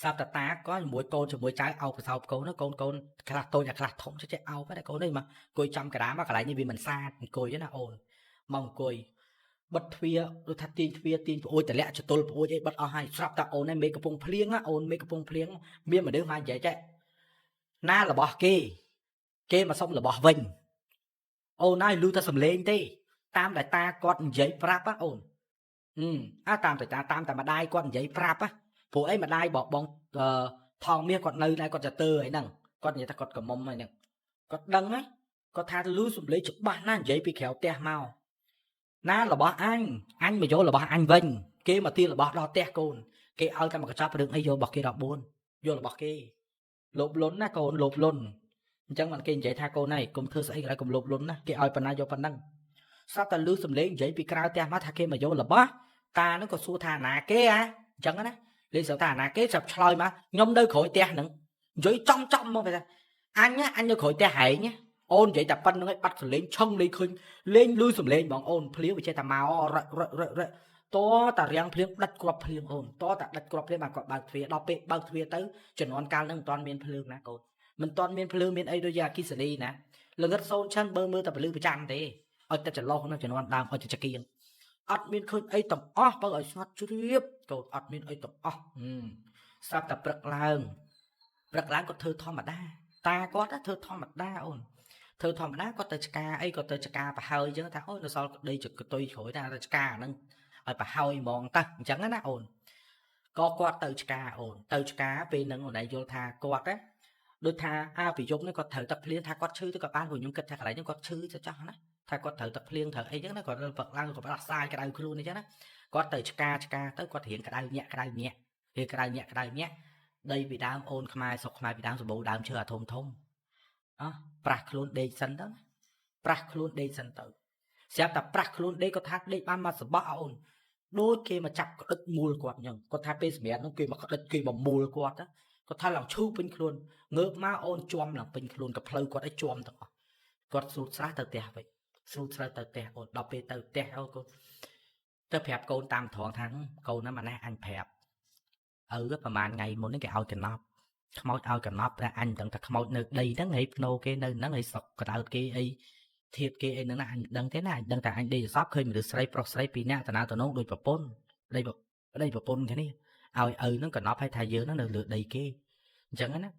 ស្រាប់តែតាក៏ជាមួយកូនជាមួយចៅអោបប្រសោបកូនកូនកូនខ្លះតូចអាខ្លះធំចេះអោបតែកូននេះមកអង្គុយចំក្រាមកន្លែងនេះវាមិនសាតអង្គុយណាអូនមកអង្គុយបិទទ្វារដូចថាទាញទ្វារទាញប្អួយតម្លាក់ចតុលប្អួយអីបិទអស់ហើយស្រាប់តែអូនឯងមេកំពុងភ្លៀងណាអូនមេកំពុងភ្លៀងមានមនុស្សមកនិយាយចេះណារបស់គេគេមកសុំរបស់វិញអូនហើយលឺតែសំឡេងទេតាមដែលតាគាត់និយាយប្រាប់ណាអូនអាតាមតែតាតាមតែម្ដាយគាត់និយាយប្រាប់ណា ព្រោះអីម្ដាយរបស់បងថងមាសគាត់នៅដែរគាត់จะទើអីហ្នឹងគាត់និយាយថាគាត់កំមុំហ្នឹងគាត់ដឹងណាគាត់ថាលឺសំឡេងច្បាស់ណាស់និយាយពីក្រៅផ្ទះមកណារបស់អញអញមកយករបស់អញវិញគេមកទារបស់ដល់ផ្ទះកូនគេឲ្យតែមកកញ្ចប់រឿងអីយករបស់គេ14យករបស់គេលោភលន់ណាកូនលោភលន់អញ្ចឹងបានគេនិយាយថាកូនឯងកុំធ្វើស្អីក៏ឲ្យកុំលោភលន់ណាគេឲ្យប៉ុណ្ណាយកប៉ុណ្ណឹងស្រាប់តែលឺសំឡេងនិយាយពីក្រៅផ្ទះមកថាគេមកយករបស់តានឹងក៏សួរថាណាគេអាអញ្ចឹងណាលេងសួរថាណាគេចាប់ឆ្លើយមកខ្ញុំនៅក្រោយផ្ទះហ្នឹងនិយាយចំចំមកគេថាអញអញនៅក្រោយផ្ទះហែងអូននិយាយតែប៉ុណ្្នឹងឯងបាត់សំឡេងឆឹងលេងឃើញលេងលឺសំឡេងបងអូនភ្លៀងវាចេះតែមករ៉រ៉រ៉តតារាំងភ្លៀងដាច់គ្រាប់ភ្លៀងអូនតតាដាច់គ្រាប់ភ្លៀងបានគាត់បើកទ្វារដល់ពេលបើកទ្វារទៅជំនាន់កាលហ្នឹងមិនទាន់មានភ្លើងណាកូនមិនទាន់មានភ្លើងមានអីដូចជាអគិសនីណាល្ងិតសូនឆិនបើមើលតែពលឺប្រចាំទេឲ្យតែចន្លោះហ្នឹងជំនាន់ដើមឲ្យតែចកៀងអត់មានឃើញអីទាំងអស់បើឲ្យស្ងាត់ជ្រាបកូនអត់មានអីទាំងអស់ស្រាប់តែព្រឹកឡើងព្រឹកឡើងគាត់ធ្វើធម្មតាតាគាត់ធ្វើធម្មតាអូនធ្វើធម្មតាគាត់ទៅឆ្កាអីគាត់ទៅឆ្កាប្រហើយអញ្ចឹងថាអូននៅសល់ដីចកតុយក្រោយថាទៅឆ្កាហ្នឹងឲ្យប្រហើយហ្មងតើអញ្ចឹងណាអូនក៏គាត់ទៅឆ្កាអូនទៅឆ្កាពេលហ្នឹងអូនឯងយល់ថាគាត់ណាដូចថាអាពីយប់នេះគាត់ត្រូវទឹកភ្លៀងថាគាត់ឈឺទៅក៏បានព្រោះខ្ញុំគិតថាកន្លែងហ្នឹងគាត់ឈឺទៅចោះណាថាគាត់ត្រូវទឹកភ្លៀងត្រូវអីចឹងណាគាត់ព្រឹកឡើងគាត់ផ្ដាសាយក្តៅខ្លួនអីចឹងណាគាត់ទៅឆ្កាឆ្កាទៅគាត់រៀងក្តៅញាក់ក្តៅញាក់រៀងក្តៅញាក់ក្តៅញាក់ដីពីដើមអូនខ្មែរស្រុកខ្មែរពីដើមសម្បូរដើមឈើអាធំធំអោះប្រាស់ខ្លួនដេកសិនទៅប្រាស់ខ្លួនដេកសិនទៅស្រាប់តែប្រាស់ខ្លួនដេកគាត់ថាដេកបានមកសបកអូនដូចគេមកចាប់ក្តិចមូលគាត់អញ្ចឹងគាត់ថាពេលសម្រាប់នោះគេមកក្តិចគេមកមូលគាត់គាត់ថាឡើងឈឺពេញខ្លួនងើបមកអូនជាំឡើងពេញខ្លួនកផ្លូវគាត់ឲ្យជាំទាំងអស់គាត់ស្រួតស្រាសទៅផ្ទះវិញស្រួតស្រាសទៅផ្ទះអូនដល់ពេលទៅផ្ទះអូនកូនទៅប្រាប់កូនតាមត្រង់ថាកូនណាម៉ណេះអញប្រាប់ឪប្រហែលថ្ងៃមុននេះគេឲ្យកណប់ខ្មោចឲ្យកណប់តែអញមិនដឹងថាខ្មោចនៅដីហ្នឹងហើយភ្នោគេនៅហ្នឹងហើយស្រុកកដៅគេអីធៀបគេអីហ្នឹងណាអញដឹងទេណាអញដឹងតែអញដេកសពឃើញមនុស្សស្រីប្រុសស្រីពីរនាក់តាណាតំណងដូចប្រពន្ធប្តីប្តីប្រពន្ធគ្នាឲ្យឪហ្នឹងកណប់ឲ្យថាយើងហ្នឹងនៅលើដីគេអញ្ចឹងណា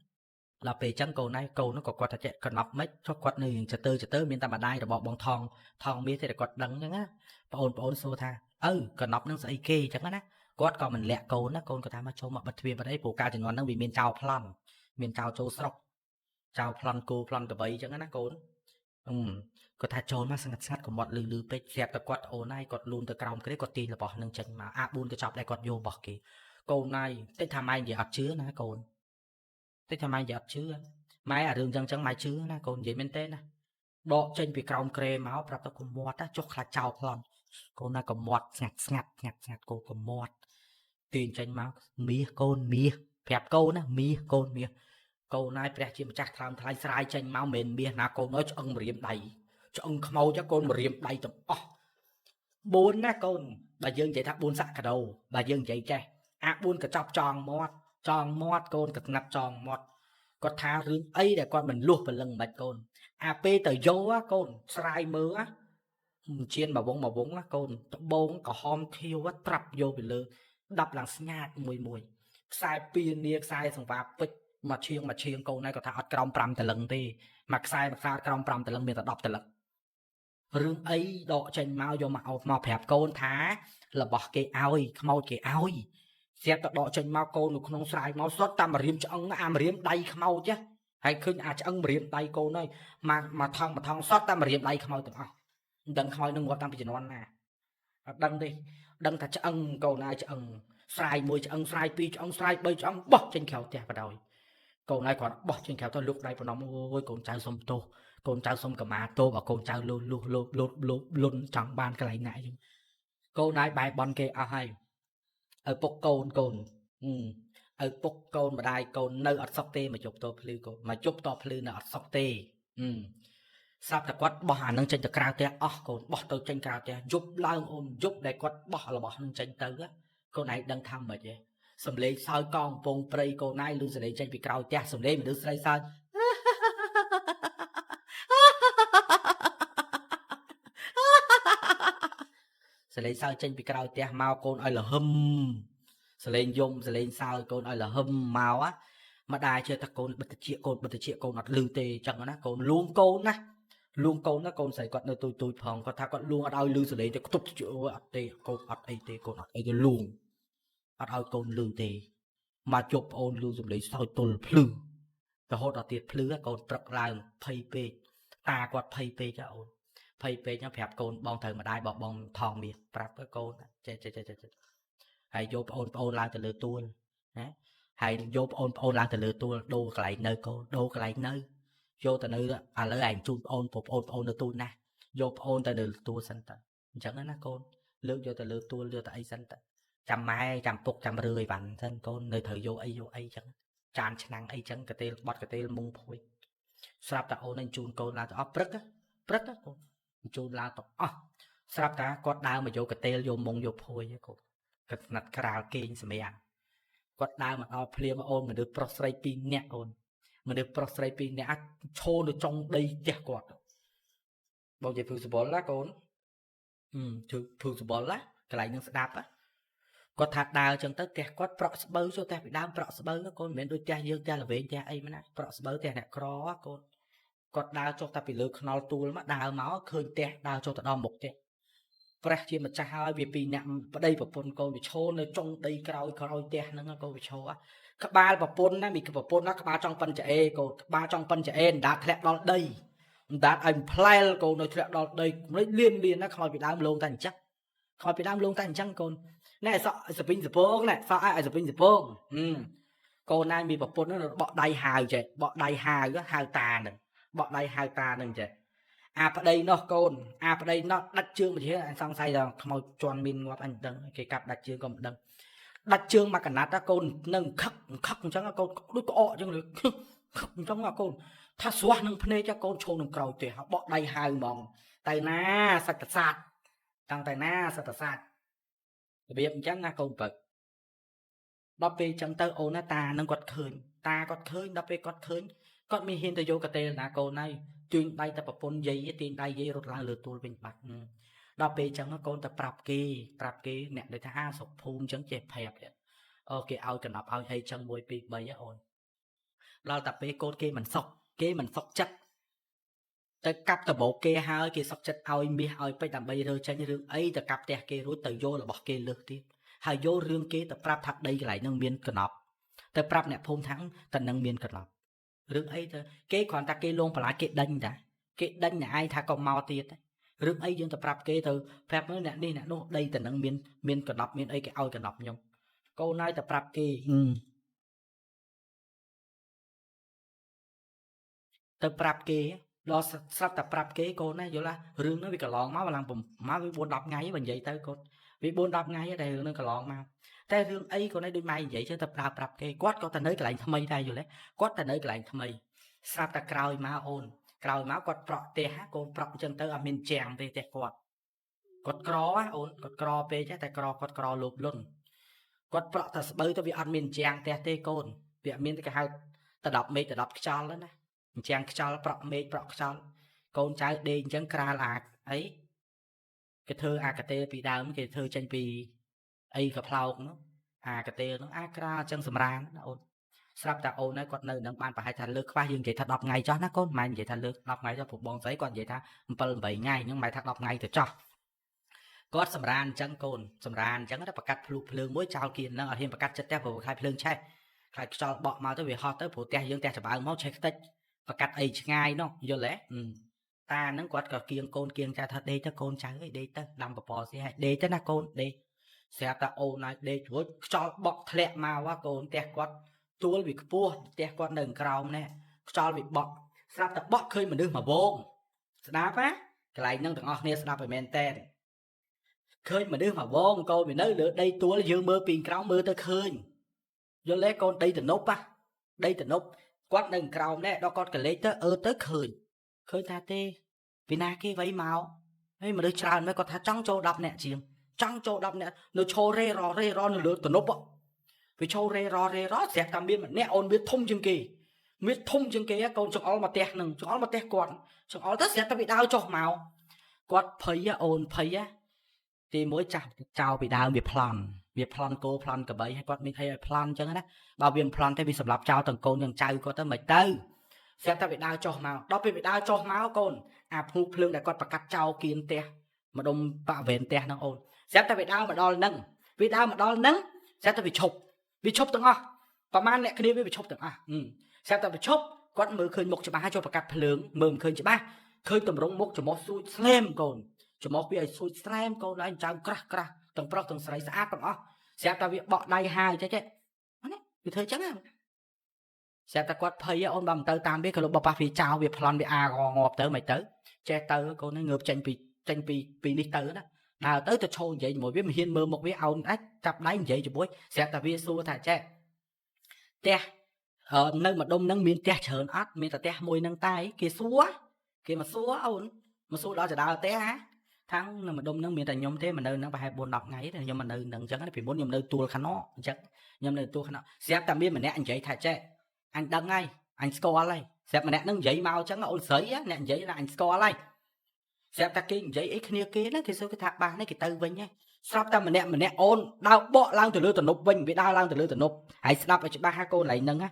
ដល់ពេលអញ្ចឹងកូនឯងកូនហ្នឹងក៏គាត់ថាចេះកណប់មិនចុះគាត់នៅចទើចទើមានតែម្ដាយរបស់បងថងថងមាសទេតែគាត់ដឹងអញ្ចឹងណាបងប្អូនសួរថាឪកណប់ហ្នឹងស្អីគេអញ្ចឹងណាគាត់ក៏មិនលាក់កូនណាកូនគាត់ថាមកចូលមកបិទទ្វារបិទអីព្រោះកាលជំនាន់ហ្នឹងវាមានចោលប្លន់មានចោលចូលស្រុកចោលប្លន់គោប្លន់កបីអញ្ចឹងណាកូនគាត់ថាចូលមកស្ងាត់ស្ងាត់កុំមាត់លឺលឺពេកស្រាប់តែគាត់អូនហើយគាត់លូនទៅក្រោមគ្រែគាត់ទាញរបស់នឹងចេញមកអា4កញ្ចប់ដែលគាត់យករបស់គេកូនហើយតិចថាម៉ែនិយាយអត់ជឿណាកូនតិចថាម៉ែនិយាយអត់ជឿម៉ែអារឿងចឹងចឹងម៉ែជឿណាកូននិយាយមែនទេណាដកចេញពីក្រោមគ្រែមកប្រាប់ទៅកុំមាត់ណាចុះខ្លាចចោលប្លន់កូនណាកុំមាត់ស្ងាត់ស្ងាត់ស្ងាត់ស្ងាត់កូនកុំមាត់ទាញចេញមកមាសកូនមាសប្រាប់កូនណាមាសកូនមាសកូនហើយព្រះជាម្ចាស់ថ្លើមថ្លៃស្រាយចេញមកមិនមែនមាសណាកូនអើយឆ្អឹងម្រាមដៃឆ្អឹងខ្មោចកូនម្រាមដៃទាំងអស់4ណាកូនបើយើងនិយាយថា4សក្កដោបើយើងនិយាយចេះអា4កញ្ចប់ចងមាត់ចងមាត់កូនកស្នាប់ចងមាត់គាត់ថារឿងអីដែលគាត់មិនលួសព្រលឹងមិនកូនអាពេលទៅយកកូនស្រាយមើលជៀនមកវងមកវងកូនត្បូងក្រហមខៀវត្រាប់យកពីលើដាប់ឡើងស្ញាតមួយមួយខ្សែពៀនាខ្សែសង្វាពេជ្រមកឈៀងមកឈៀងកូនឯងគាត់ថាអត់ក្រោម5តលឹងទេមួយខ្សែមួយខ្សែក្រោម5តលឹងមានតែ10តលឹងរឿងអីដកចេញមកយកមកអោបមកប្រាប់កូនថារបស់គេឲ្យខ្មោចគេឲ្យស្រាប់តែដកចេញមកកូននៅក្នុងស្រែមកសុទ្ធតាមរៀមឆ្អឹងអាមរៀមដៃខ្មោចហើយឃើញអាឆ្អឹងមរៀមដៃកូនហើយមកមកថងមកថងសុទ្ធតាមរៀមដៃខ្មោចទាំងអស់មិនដឹងខ្មោចនឹងងាប់តាំងពីជំនាន់ណាអត់ដឹងទេដឹងថាឆ្អឹងកូនហើយឆ្អឹងស្រែមួយឆ្អឹងស្រែពីរឆ្អឹងស្រែបីឆ្អឹងបោះចេញក្រៅផ្ទះបដ ாய் កូនហើយគាត់បោះចេញក្រៅទៅលុកដៃប្រណំអូយកូនចៅសុំទោសកូនចៅសុំកម្មាទោសបើកូនចៅលុះលុះលោបលោបលោបលុនចង់បានកន្លែងណាអញ្ចឹងកូនហើយបែបនគេអស់ហើយឪពុកកូនកូនឪពុកកូនម្ដាយកូននៅអត់សុខទេមកជប់តភ្លឺកូនមកជប់តភ្លឺនៅអត់សុខទេស្រាប់តែគាត់បោះអានឹងចេញទៅក្រៅផ្ទះអស់កូនបោះទៅចេញក្រៅផ្ទះយប់ឡើងអូនយប់ដែលគាត់បោះរបស់នឹងចេញទៅកូនឯងដឹងថាម៉េចទេសំលេងសើចកងពងព្រៃកូនឯងលឺសំលេងចេញពីក្រៅផ្ទះសំលេងមនុស្សស្រីសើចសលេងសើចចេញពីក្រៅផ្ទះមកកូនឲ្យលហឹមសលេងយំសលេងសើចកូនឲ្យលហឹមមកម្ដាយជឿថាកូនបិទតិចកូនបិទតិចកូនអត់លឺទេអញ្ចឹងណាកូនលួងកូនណាលួងកូនណាកូនស្រីគាត់នៅទូចទូចផងគាត់ថាគាត់លួងអត់ឲ្យលឺសលេងទេខ្ទប់តិចអត់ទេកូនអត់អីទេកូនអត់អីទេលួងអត់ឲ្យកូនលឺទេ មកជប់ប្អូនលឺសំឡេងសើចទល់ភ្លឺរហូតដល់ទៀតភ្លឺកូនព្រឹកឡើងភ័យពេកតាគាត់ភ័យពេកអូនភ័យពេកប្រាប់កូនបងត្រូវម្ដាយរបស់បងថងមាសប្រាប់កូនចេះចេះចេះចេះហើយយកប្អូនប្អូនឡើងទៅលើទួលណាហើយយកប្អូនប្អូនឡើងទៅលើទួលដូរកន្លែងនៅកូនដូរកន្លែងនៅយកទៅនៅឥឡូវឯងជូនប្អូនប្អូនប្អូននៅទូលណាស់យកប្អូនទៅនៅទួលសិនទៅអញ្ចឹងណាកូនលើកយកទៅលើទួលយកទៅអីសិនទៅចាំម៉ែចាំពុកចាំរឿយបានសិនកូននៅត្រូវយកអីយកអីចឹងចានឆ្នាំងអីចឹងកតេលបត់កតេលមុងភួយស្រាប់តែអូនឯងជូនកូនឡើងទៅអស់ព្រឹកព្រឹកកូនជូនឡើងទៅអស់ស្រាប់តែគាត់ដើរមកយកកតេលយកមុងយកភួយកូនគាត់ស្និតក្រាលគេងសម្រាប់គាត់ដើរមកដល់ភ្លាមអូនមនុស្សប្រុសស្រី2នាក់អូនមនុស្សប្រុសស្រី2នាក់ឈរនៅចុងដីផ្ទះគាត់បងនិយាយភឺសបល់ណាកូនភឺសបល់ណាកន្លែងនឹងស្ដាប់គាត់ថាដើរចឹងទៅផ្ទះគាត់ប្រក់ស្បូវចូលផ្ទះពីដើមប្រក់ស្បូវកូនមិនមែនដូចផ្ទះយើងផ្ទះល្វែងផ្ទះអីមែនណាប្រក់ស្បូវផ្ទះអ្នកក្រកូនគាត់ដើរចុះតែពីលើខ្នល់ទួលមកដើរមកឃើញផ្ទះដើរចុះទៅដល់មុខផ្ទះព្រះជាម្ចាស់ហើយវាពីរអ្នកប្តីប្រពន្ធកូនវាឈរនៅចុងដីក្រោយក្រោយផ្ទះហ្នឹងកូនវាឈរក្បាលប្រពន្ធណាមីប្រពន្ធណាក្បាលចង់ប៉ិនចអេកូនក្បាលចង់ប៉ិនចអេអណ្ដាតធ្លាក់ដល់ដីអណ្ដាតឲ្យផ្លែលកូននៅធ្លាក់ដល់ដីមិនលៀនលៀនណាខ្មោចពីដើមលងតែអញ្ចឹងខ្មោចពីដើមលងតែអញ្ចឹងកូនណែសក់សពិញសពងណែសក់ឲ្យសពិញសពងកូនណាមានប្រពន្ធហ្នឹងបក់ដៃហាវចេះបក់ដៃហាវហៅតាហ្នឹងបក់ដៃហៅតាហ្នឹងចេះអាប្តីនោះកូនអាប្តីនោះដាច់ជើងមួយជាអញសង្ស័យថាខ្មោចជន់មានងាប់អញដឹងគេកាប់ដាច់ជើងក៏មិនដឹងដាច់ជើងមកកណាត់កូននឹងខឹកខឹកអញ្ចឹងកូនដូចក្អកអញ្ចឹងខឹកអញ្ចឹងកូនថាស្រស់នឹងភ្នែកកូនឈោងនឹងក្រោយផ្ទះបក់ដៃហៅហ្មងទៅណាសត្វសាស្ត្រតាំងតែណាសត្វសាស្ត្ររបៀបអញ្ចឹងណាកូនពឹកដល់ពេលអញ្ចឹងទៅអូនណាតានឹងគាត់ឃើញតាគាត់ឃើញដល់ពេលគាត់ឃើញគាត់មានហ៊ានទៅយកកតេលណាកូនហើយទាញដៃតែប្រពន្ធយាយទាញដៃយាយរត់ឡើងលើទួលវិញបាត់ដល់ពេលអញ្ចឹងកូនទៅប្រាប់គេប្រាប់គេអ្នកដែលថាស្រុកភូមិអញ្ចឹងចេះប្រាប់អូគេឲ្យកណ្ដប់ឲ្យអីចឹង1 2 3អូនដល់តែពេលកូនគេមិនសុខគេមិនសុខចិត្តទៅកាប់ដបោកគេហើយគេសុខចិត្តឲ្យមាសឲ្យពេជ្រដើម្បីរើចេញរឿងអីទៅកាប់ផ្ទះគេរួចទៅយករបស់គេលើសទៀតហើយយករឿងគេទៅប្រាប់ថាដីកន្លែងហ្នឹងមានកណ្ដប់ទៅប្រាប់អ្នកភូមិថាតនឹងមានកណ្ដប់រឿងអីទៅគេគ្រាន់តែគេលងបន្លាចគេដេញតាគេដេញអ្នកឯងថាកុំមកទៀតរឿងអីយើងទៅប្រាប់គេទៅប្រាប់មើលអ្នកនេះអ្នកនោះដីតនឹងមានកណ្ដប់មានអីគេឲ្យកណ្ដប់ខ្ញុំកូនហើយទៅប្រាប់គេទៅប្រាប់គេដល់ស្រាប់តែប្រាប់គេកូនណាយល់ទេរឿងហ្នឹងវាកន្លងមកឡើងមកវា4 10ថ្ងៃបើនិយាយទៅកូនវា4 10ថ្ងៃតែរឿងហ្នឹងកន្លងមកតែរឿងអីកូនឯងដូចម៉ែនិយាយចឹងទៅប្រាប់ប្រាប់គេគាត់ក៏ទៅនៅកន្លែងថ្មីដែរយល់ទេគាត់ទៅនៅកន្លែងថ្មីស្រាប់តែក្រោយមកអូនក្រោយមកគាត់ប្រក់ផ្ទះកូនប្រក់អញ្ចឹងទៅអត់មានជាងទេផ្ទះគាត់គាត់ក្រអូនគាត់ក្រពេកតែក្រគាត់ក្រលោភលន់គាត់ប្រក់តែស្បូវទៅវាអត់មានជាងផ្ទះទេកូនវាអត់មានគេហៅតដប់មេឃតដប់ខ្យល់ណាអញ្ចឹងខ្យល់ប្រក់មេឃប្រក់ខ្យល់កូនចៅដេកអញ្ចឹងក្រាលអាអីគេធ្វើអាកាទេពីដើមគេធ្វើចេញពីអីកផ្លោកនោះអាកាទេនោះអាក្រាលអញ្ចឹងសម្រានណាអូនស្រាប់តែអូនហើយគាត់នៅនឹងបានប្រហែលថាលើកខ្វះយើងនិយាយថា10ថ្ងៃចោះណាកូនម៉ែនិយាយថាលើក10ថ្ងៃចោះព្រោះបងស្រីគាត់និយាយថា7 8ថ្ងៃហ្នឹងម៉ែថា10ថ្ងៃទៅចោះគាត់សម្រានអញ្ចឹងកូនសម្រានអញ្ចឹងទៅប្រកាត់ភ្លុះភ្លើងមួយចោលគៀនហ្នឹងអត់ហ៊ានប្រកាត់ចិត្តផ្ទះព្រោះខ្លាចភ្លើងឆេះខ្លាចខ្យល់បក់មកទៅវាហោះទៅព្រោះផ្ទះយើងផ្ទះច្បើងមកឆេះខ្ទេចប្រកាត់អីឆ្ងាយនោះយល់ទេតាហ្នឹងគាត់ក៏គៀងកូនគៀងចៅថាដេកទៅកូនចៅអីដេកទៅដាំបបរស៊ីឲ្យដេកទៅណាកូនដេកស្រាប់តែអូនឲ្យដេករួចខ្យល់បក់ធ្លាក់មកកូនផ្ទះគាត់ទួលវាខ្ពស់ផ្ទះគាត់នៅក្រោមនេះខ្យល់វាបក់ស្រាប់តែបក់ឃើញមនុស្សមួយវងស្ដាប់ណាកន្លែងហ្នឹងទាំងអស់គ្នាស្ដាប់ឲ្យមែនតើឃើញមនុស្សមួយវងកូនវានៅលើដីទួលយើងមើលពីក្រោមមើលទៅឃើញយល់ទេកូនដីទំនប់ដីទំនប់គាត់នៅក្រោមនេះដល់គាត់កលេចទៅអឺទៅឃើញឃើញថាទេពីណាគេវៃមកហើយមនុស្សច្រើនមែនគាត់ថាចង់ចូល10នាក់ជាងចង់ចូល10នាក់នៅឈររេររេរនៅលើទំនប់វាឈររេររេរស្រាប់តែមានម្នាក់អូនវាធំជាងគេមានធំជាងគេកូនចង្អុលមកផ្ទះនឹងចង្អុលមកផ្ទះគាត់ចង្អុលទៅស្រាប់តែវាដើរចុះមកគាត់ភ័យអូនភ័យទីមួយចាស់ចោលពីដើមវាប្លន់វាប្លន់គោប្លន់កបីហើយគាត់មានអីឲ្យប្លន់អញ្ចឹងណាបើវាមិនប្លន់ទេវាសម្លាប់ចោលទាំងកូនទាំងចៅគាត់ទៅមិនទៅស្រាប់តែវាដើរចុះមកដល់ពេលវាដើរចុះមកកូនអាភ្នូភ្លើងដែលគាត់ប្រកាត់ចោលគៀនផ្ទះម្ដុំបរិវេណផ្ទះហ្នឹងអូនស្រាប់តែវាដើរមកដល់ហ្នឹងវាដើរមកដល់ហ្នឹងស្រាប់តែវាឈប់វាឈប់ទាំងអស់ ប្រហែលអ្នកគ្នាវាប្រឈប់ទាំងអស់ស្រាប់តែប្រឈប់គាត់មើលឃើញមុខច្បាស់ចូលប្រកាត់ភ្លើងមើលមិនឃើញច្បាស់ឃើញតម្រងមុខច្រមុះសួចស្លែមកូនច្រមុះវាឲ្យសួចស្លែមកូនឡើងចៅក្រាស់ក្រាស់ទាំងប្រុសទាំងស្រីស្អាតទាំងអស់ស្រាប់តែវាបក់ដៃហាវចេះចេះណាវាធ្វើចឹងស្រាប់តែគាត់ភ័យអូនបើមិនទៅតាមវាក៏លោកបប៉ះវាចោលវាប្លន់វាអាងងាប់ទៅមិនទៅចេះទៅកូននេះងើបចេញពីនេះទៅណាដើរទៅទៅឈោនិយាយជាមួយវាមិនហ៊ានមើលមុខវាអោនអាចចាប់ដៃនិយាយជាមួយស្រាប់តែវាសួរថាចេះផ្ទះនៅម្ដុំហ្នឹងមានផ្ទះច្រើនអត់មានតែផ្ទះមួយហ្នឹងតែគេសួរគេមកសួរអូនមកសួរដល់ចដើផ្ទះហ่าថាងនៅម្ដុំហ្នឹងមានតែខ្ញុំទេមកនៅហ្នឹងប្រហែល4 10ថ្ងៃទេខ្ញុំមកនៅហ្នឹងអញ្ចឹងពីមុនខ្ញុំនៅទួលខាងណអញ្ចឹងខ្ញុំនៅទួលខាងណស្រាប់តែមានម្នាក់និយាយថាចេះអញដឹងហើយអញស្គាល់ហើយស្រាប់ម្នាក់ហ្នឹងនិយាយមកអញ្ចឹងអូនស្រីអ្នកនិយាយថាអញស្គាល់ហើយស្រាប់តែគេនិយាយអីគ្នាគេហ្នឹងគេសួរគេថាបាសនេះគេទៅវិញហ៎ស្រាប់តែម្នាក់ម្នាក់អូនដើរបកឡើងទៅលើទំនប់វិញវាដើរឡើងទៅលើទំនប់ហើយស្ដាប់ឲ្យច្បាស់ហាកូនឡៃហ្នឹងណា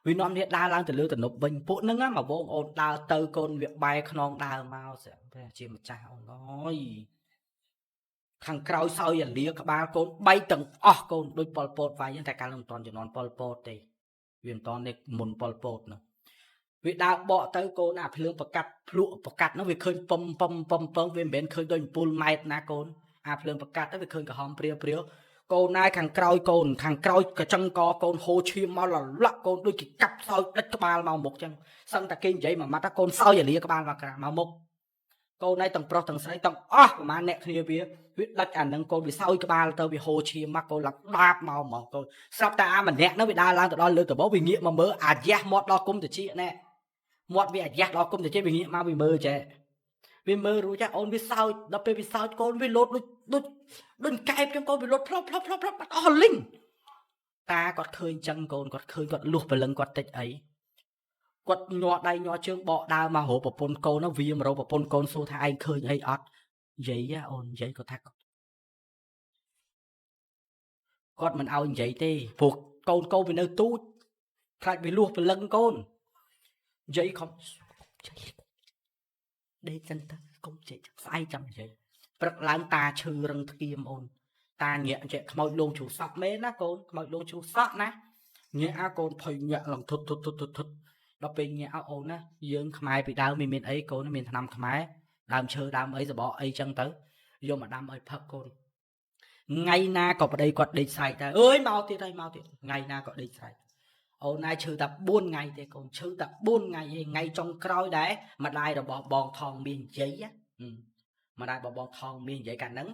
វានាំគ្នាដើរឡើងទៅលើទំនប់វិញពួកហ្នឹងមកវងអូនដើរទៅកូនវាបែរខ្នងដើរមកស្រាប់តែជាម្ចាស់អូនអើយខាងក្រោយសោយអាលាក្បាលកូនបែកទាំងអស់កូនដូចប៉ុលពតវាយតែកាលនោះមិនទាន់ជំនាន់ប៉ុលពតទេវាមិនទាន់នេះមុនប៉ុលពតនោះវាដើរបកទៅកូនអាភ្លើងប្រកាត់ភ្លក់ប្រកាត់នោះវាឃើញពំពំពំពងវាមិនមែនឃើញដូចអំពូលម៉ែតណាកូនអាភ្លើងប្រកាត់ទៅវាឃើញក្រហមព្រាវព្រាវកូនណាយខាងក្រោយកូនខាងក្រោយកញ្ចឹងកកូនហូរឈាមមកលលាក់កូនដូចគេកាប់សោយដាច់ក្បាលមកមុខចឹងសឹងតែគេនិយាយមួយម៉ាត់ថាកូនសោយអាលាក្បាលមកក្រៅមកមុខកូនណាយទាំងប្រុសទាំងស្រីទាំងអស់ប្រហែលអ្នកគ្នាវាដាច់អានឹងកូនវាសោយក្បាលទៅវាហូរឈាមមកកូនឡើងដាបមកហ្មងកូនស្រាប់តែអាម្នាក់នោះវាដើរឡើងទៅដល់លើដបវាងាកមកមើលអាយ៉ាស់មាត់ដល់គុំតិចណែមាត់វាអាយ៉ាស់ដល់គុំតិចវាងាកមកវាមើលចេះវាមើលរួចចាអូនវាសោចដល់ពេលវាសោចកូនវាលោតដូចដូចដូចកែបចឹងកូនវាលោតផ្លប់ផ្លប់ផ្លប់ផ្លប់បាត់អស់លីងតាគាត់ឃើញចឹងកូនគាត់ឃើញគាត់លុះព្រលឹងគាត់តិចអីគាត់ញ័រដៃញ័រជើងបកដើរមករកប្រពន្ធកូននោះវាមករកប្រពន្ធកូនសួរថាឯងឃើញអីអត់និយាយអូននិយាយគាត់ថាគាត់មិនឲ្យនិយាយទេព្រោះកូនកូនវានៅទូចខ្លាចវាលុះព្រលឹងកូននិយាយខំដេកសិនទៅកុំចេះស្អែកចាំនិយាយព្រឹកឡើងតាឈឺរឹងធ្គាមអូនតាញាក់ចេះខ្មោចលងជ្រុះសក់មែនណាកូនខ្មោចលងជ្រុះសក់ណាញាក់អាកូនភ័យញាក់ឡើងធុតធុតធុតធុតដល់ពេលញាក់អូនណាយើងខ្មែរពីដើមមានអីកូនមានថ្នាំខ្មែរដើមឈើដើមអីសបកអីចឹងទៅយកមកដាំឲ្យផឹកកូនថ្ងៃណាក៏ប្តីគាត់ដេកស្រែកដែរអើយមកទៀតហើយមកទៀតថ្ងៃណាក៏ដេកស្រែកអូនណាឈឺតែ4ថ្ងៃទេកូនឈឺតែ4ថ្ងៃឯងថ្ងៃចុងក្រោយដែរម្ដាយរបស់បងថងមាននិយាយម្ដាយរបស់បងថងមាននិយាយកាលហ្នឹង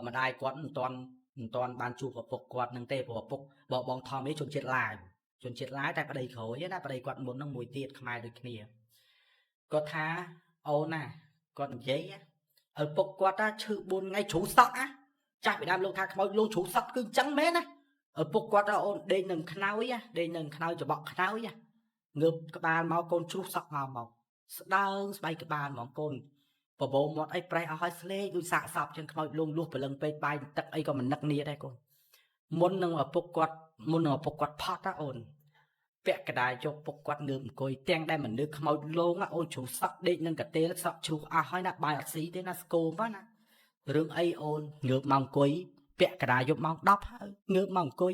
ម្ដាយគាត់មិនទាន់បានជួបឪពុកគាត់នឹងទេព្រោះឪពុកបងថងមានជនជាតិឡាវជនជាតិឡាវតែប្តីក្រោយណាប្តីគាត់មុនហ្នឹងមួយទៀតខ្មែរដូចគ្នាគាត់ថាអូនណាគាត់និយាយឪពុកគាត់ថាឈឺ4ថ្ងៃជ្រុះសក់ណាចាស់ពីដើមលោកថាខ្មោចលោកជ្រុះសក់គឺអញ្ចឹងមែនណាឪពុកគាត់ថាអូនដេកនឹងខ្នើយដេកនឹងខ្នើយច្បក់ខ្នើយងើបក្បាលមកកូនជ្រុះសក់មកមកស្ដើងស្បែកក្បាលហ្មងកូនបបោមាត់អីប្រេះអស់ហើយស្លេកដូចសាកសពចឹងខ្មោចលងលួសព្រលឹងពេកបាយទឹកអីក៏មិននឹកនាដែរកូនមុននឹងឪពុកគាត់មុននឹងឪពុកគាត់ផត់ណាអូនពាក់កដាលយកពុកគាត់ងើបអង្គុយទាំងដែលមនុស្សខ្មោចលងអូនជ្រុះសក់ដេកនឹងកាទេលសក់ជ្រុះអស់ហើយណាបាយអត់ស៊ីទេណាស្គមណារឿងអីអូនងើបមកអង្គុយពាក់កដាលយកម៉ោង10ហើយងើបមកអង្គុយ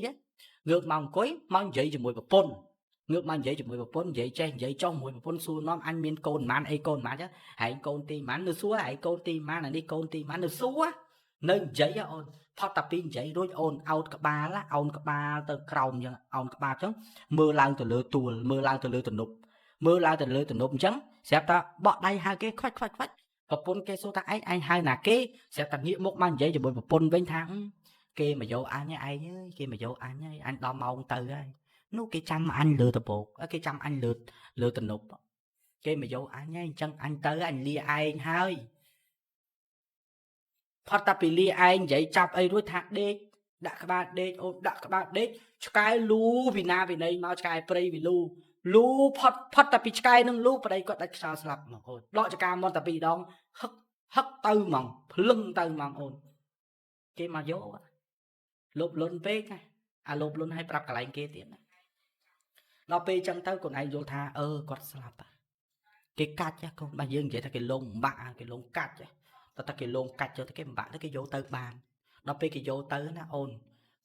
ងើបមកអង្គុយមកនិយាយជាមួយប្រពន្ធងើបមកនិយាយជាមួយប្រពន្ធនិយាយចេះនិយាយចុះមួយប្រពន្ធសួរនាំអញមានកូនប៉ុន្មានអីកូនប៉ុន្មានចឹងហែងកូនទីប៉ុន្មាននៅសួរហែងកូនទីប៉ុន្មានអានេះកូនទីប៉ុន្មាននៅសួរនៅនិយាយអូនផុតតែពីនិយាយរួចអូនអោតក្បាលអូនក្បាលទៅក្រោមចឹងអូនក្បាលចឹងមើលឡើងទៅលើទួលមើលឡើងទៅលើទំនប់មើលឡើងទៅលើទំនប់អញ្ចឹងស្រាប់តែបក់ដៃហៅគេខ្វាច់ខ្វាច់ខ្វាច់ប្រពន្ធគេសួរថាឯងឯងហៅណាគេស្រាប់តែងាកមុខមកនិយាយជាមួយប្រពន្ធវិញថាគេមកយកអញឯងអើយគេមកយកអញហើយអញដល់ម៉ោងទៅហើយនោះគេចាំអញលើដបោកគេចាំអញលើលើទំនប់គេមកយកអញហើយអញ្ចឹងអញទៅអញលាឯងហើយផុតតែពីលាឯងនិយាយចាប់អីរួចថាដេកដាក់ក្បាលដេកអូនដាក់ក្បាលដេកឆ្កែលូពីណាពីណីមកឆ្កែព្រៃវាលូលូផុតផុតតែពីឆ្កែនឹងលូប្តីគាត់ដាច់ខ្យល់ស្លាប់ហ្មងអូនដកចកាមកតែពីរដងហឹកហឹកទៅហ្មងភ្លឹងទៅហ្មងអូនគេមកយកលោបលុនពេកណាអាលោបលុនឲ្យប្រាប់កន្លែងគេទៀតណាដល់ពេលចឹងទៅកូនឯងយល់ថាអឺគាត់ស្លាប់គេកាច់កូនបើយើងនិយាយថាគេលងបាក់គេលងកាច់តែតែគេលងកាច់ទៅគេបំបាក់ទៅគេយកទៅបានដល់ពេលគេយកទៅណាអូន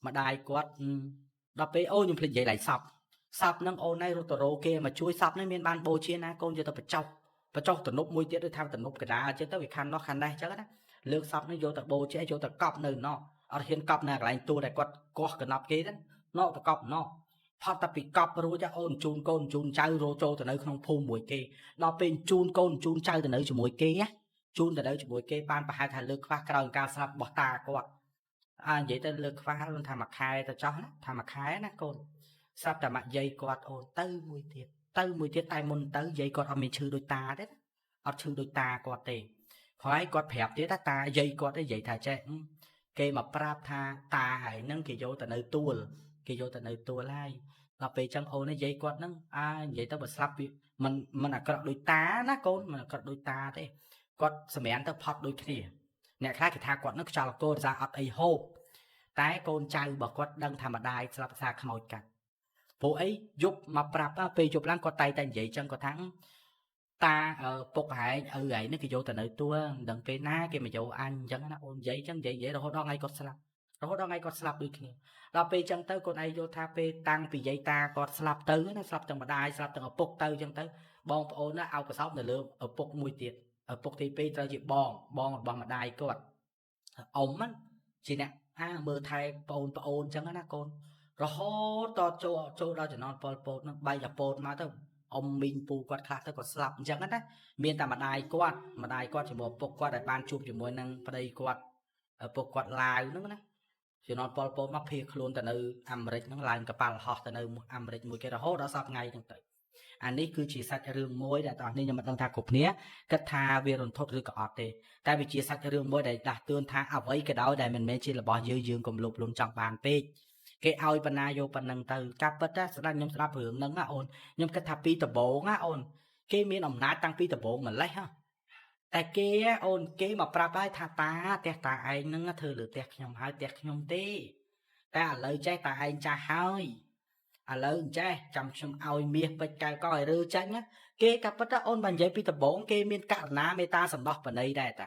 ម្ដាយគាត់ ដល់ពេលអូខ្ញុំភ្លេចនិយាយឡៃសពសពនឹងអូនឯងរត់ទៅរោគេមកជួយសពនេះមានបានបូជាណាកូនយកទៅបញ្ចុះបញ្ចុះទំនប់មួយទៀតដូចថាទំនប់កដាអញ្ចឹងទៅវាខាន់នោះខាន់នេះអញ្ចឹងណាលើកសពនេះយកទៅបូជាយកទៅកប់នៅណោះអត់ហ៊ានកប់នៅកន្លែងទួដែលគាត់កោះកណប់គេទេណោះទៅកប់ណោះផុតតែពីកប់រួចអូនជូនកូនជូនចៅរោចូលទៅនៅក្នុងភូមិមួយគេដល់ពេលជូនកូនជូនចៅទៅនៅជាមួយគេណាជូនទៅនៅជាមួយគេបានប្រហែលថាលើកខ្វះក្រោយការស្លាប់របស់តាគាត់អានិយាយទៅលើកខ្វះថាមួយខែទៅចោះណាថាមួយខែណាកូនស្រាប់តែម៉ាក់យាយគាត់អូនទៅមួយទៀតទៅមួយទៀតតែមុនទៅយាយគាត់អត់មានឈឺដូចតាទេអត់ឈឺដូចតាគាត់ទេហើយគាត់ប្រាប់ទៀតថាតាយាយគាត់និយាយថាចេះគេមកប្រាប់ថាតាហើយនឹងគេយកទៅនៅទួលគេយកទៅនៅទួលហើយដល់ពេលចឹងអូននិយាយគាត់នឹងអានិយាយទៅបើស្លាប់វាមិនអាក្រក់ដូចតាណាកូនមិនអាក្រក់ដូចតាទេគាត់សម្រានទៅផត់ដូចគ្នាអ្នកខ្លះគេថាគាត់នឹងខ្យល់កូនសារអត់អីហូបតែកូនចៅរបស់គាត់ដឹងថាម្ដាយស្លាប់សារខ្មោចកាត់ព្រោះអីយប់មកប្រាប់ពេលយប់ឡើងគាត់តែតែនិយាយចឹងគាត់ថាតាពុកហែងឪហែងនេះគេយកទៅនៅទួលមិនដឹងពេលណាគេមកយកអញអញ្ចឹងណាអូននិយាយចឹងនិយាយរហូតដល់ថ្ងៃគាត់ស្លាប់រហូតដល់ថ្ងៃគាត់ស្លាប់ដូចគ្នាដល់ពេលចឹងទៅកូនឯងយល់ថាពេលតាំងពីយាយតាគាត់ស្លាប់ទៅណាស្លាប់ទាំងម្ដាយស្លាប់ទាំងឪពុកទៅចឹងទៅបងប្អូនណាឲ្យកសោបនៅលើឪពុកមួយទៀតឪពុកទី2ត្រូវជាបងបងរបស់ម្ដាយគាត់អ៊ំហ្នឹងជាអ្នកអាមើលថែបងប្អូនចឹងណាកូនរហូតដល់ចូលដល់ចំណន់ប៉ុលពតហ្នឹងបែកអាពតមកទៅអ៊ំមីងពូគាត់ខ្លះទៅគាត់ស្លាប់អញ្ចឹងណាមានតែម្ដាយគាត់ម្ដាយគាត់ជាមួយឪពុកគាត់ដែលបានជួបជាមួយនឹងប្តីគាត់ឪពុកគាត់ឡាវហ្នឹងណាចំណន់ប៉ុលពតមកភៀសខ្លួនទៅនៅអាមេរិកហ្នឹងឡើងកប៉ាល់ហោះទៅនៅអាមេរិកមួយគេរហូតដល់សប្តាហ៍ថ្ងៃហ្នឹងទៅអានេះគឺជាសាច់រឿងមួយដែលតោះនេះខ្ញុំមិនដឹងថាគ្រប់គ្នាគិតថាវារន្ធត់ឬក៏អត់ទេតែវាជាសាច់រឿងមួយដែលដាស់តឿនថាអ្វីក៏ដោយដែលមិនមែនជារបស់យើងយើងកុំលោភលន់ចង់បានពេកគេឲ្យបណ្ណាយកប៉ុណ្ណឹងទៅការពិតណាស្ដាប់ខ្ញុំស្ដាប់រឿងហ្នឹងណាអូនខ្ញុំគិតថាពីដំបូងណាអូនគេមានអំណាចតាំងពីដំបូងម្លេះហ៎តែគេអូនគេមកប្រាប់ហើយថាតាផ្ទះតាឯងហ្នឹងធ្វើលើផ្ទះខ្ញុំហើយផ្ទះខ្ញុំទេតែឥឡូវចេះតាឯងចាស់ហើយឥឡូវចេះចាំខ្ញុំឲ្យមាសពេជ្រកែវកោឲ្យរើចាញ់ណាគេក៏ពិតអូនបើនិយាយពីដំបូងគេមានករណាមេត្តាសម្ដោះបណីដែរតា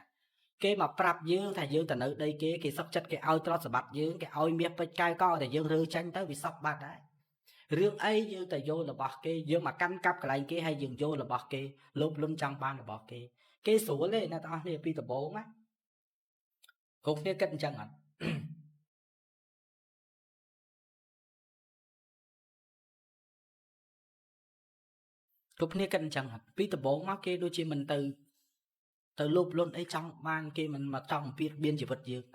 គេមកប្រាប់យើងថាយើងទៅនៅដីគេគេសុកចិត្តគេឲ្យទ្រព្យសម្បត្តិយើងគេឲ្យមាសពេជ្រកែវកោតែយើងរើចាញ់ទៅវាសក់បាត់ដែររឿងអីយើងតែយករបស់គេយើងមកកាន់កាប់កន្លែងគេហើយយើងយករបស់គេលោភលន់ចង់បានរបស់គេគេស្រួលទេអ្នកទាំងអស់គ្នាពីដំបូងណាគ្រប់គ្នាគិតអញ្ចឹងអត់គ្រប់គ្នាគិតអញ្ចឹងអត់ពីដំបូងមកគេដូចជាមិនទៅលោភលន់អីចង់បានគេមិនមកចង់អំពាធបៀនជីវិតយើង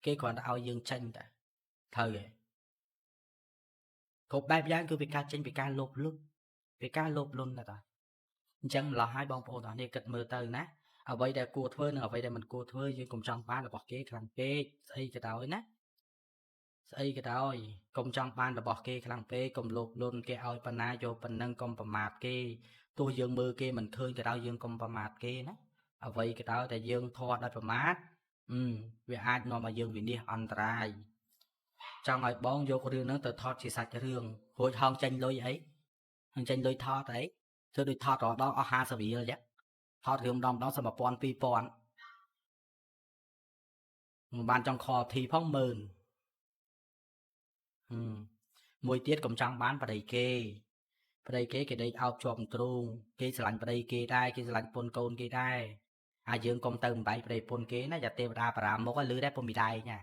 គេគ្រាន់តែឲ្យយើងចេញតែត្រូវទេគ្រប់បែបយ៉ាងគឺវាការចេញពីការលោភលន់ពីការលោភលន់ណាតាអញ្ចឹងម្ល៉េះហើយបងប្អូនទាំងនេះគិតមើលទៅណាអ្វីដែលគួរធ្វើនិងអ្វីដែលមិនគួរធ្វើយើងកុំចង់បានរបស់គេខ្លាំងពេកស្អីក៏ដោយណាស្អីក៏ដោយកុំចង់បានរបស់គេខ្លាំងពេកកុំលោភលន់គេឲ្យប៉ុណ្ណាយកប៉ុណ្ណឹងកុំប្រមាថគេទោះយើងមើលគេមិនឃើញក៏ដោយយើងកុំប្រមាថគេណាអ្វីក៏ដោយតែយើងធាត់ដោយប្រមាថវាអាចនាំឲ្យយើងវិនាសអន្តរាយចង់ឲ្យបងយករឿងហ្នឹងទៅថតជាសាច់រឿងរួចហងចេញលុយអីហងចេញលុយថតអីធ្វើដូចថតរដងអស់50រៀលចឹងថតរឿងម្ដងម្ដងសឹម1000 2000មិនបានចង់ខលធីផងម៉ឺនមួយទៀតកុំចង់បានប្តីគេប្តីគេគេដេកអោបជាប់ទ្រូងគេស្រឡាញ់ប្តីគេដែរគេស្រឡាញ់ពុនកូនគេដែរហើយយើងកុំទៅបំបែកប្តីពុនគេណាយ៉ាទេវតាបារាមុខឲ្យលឺដែរពុំមីដែរណា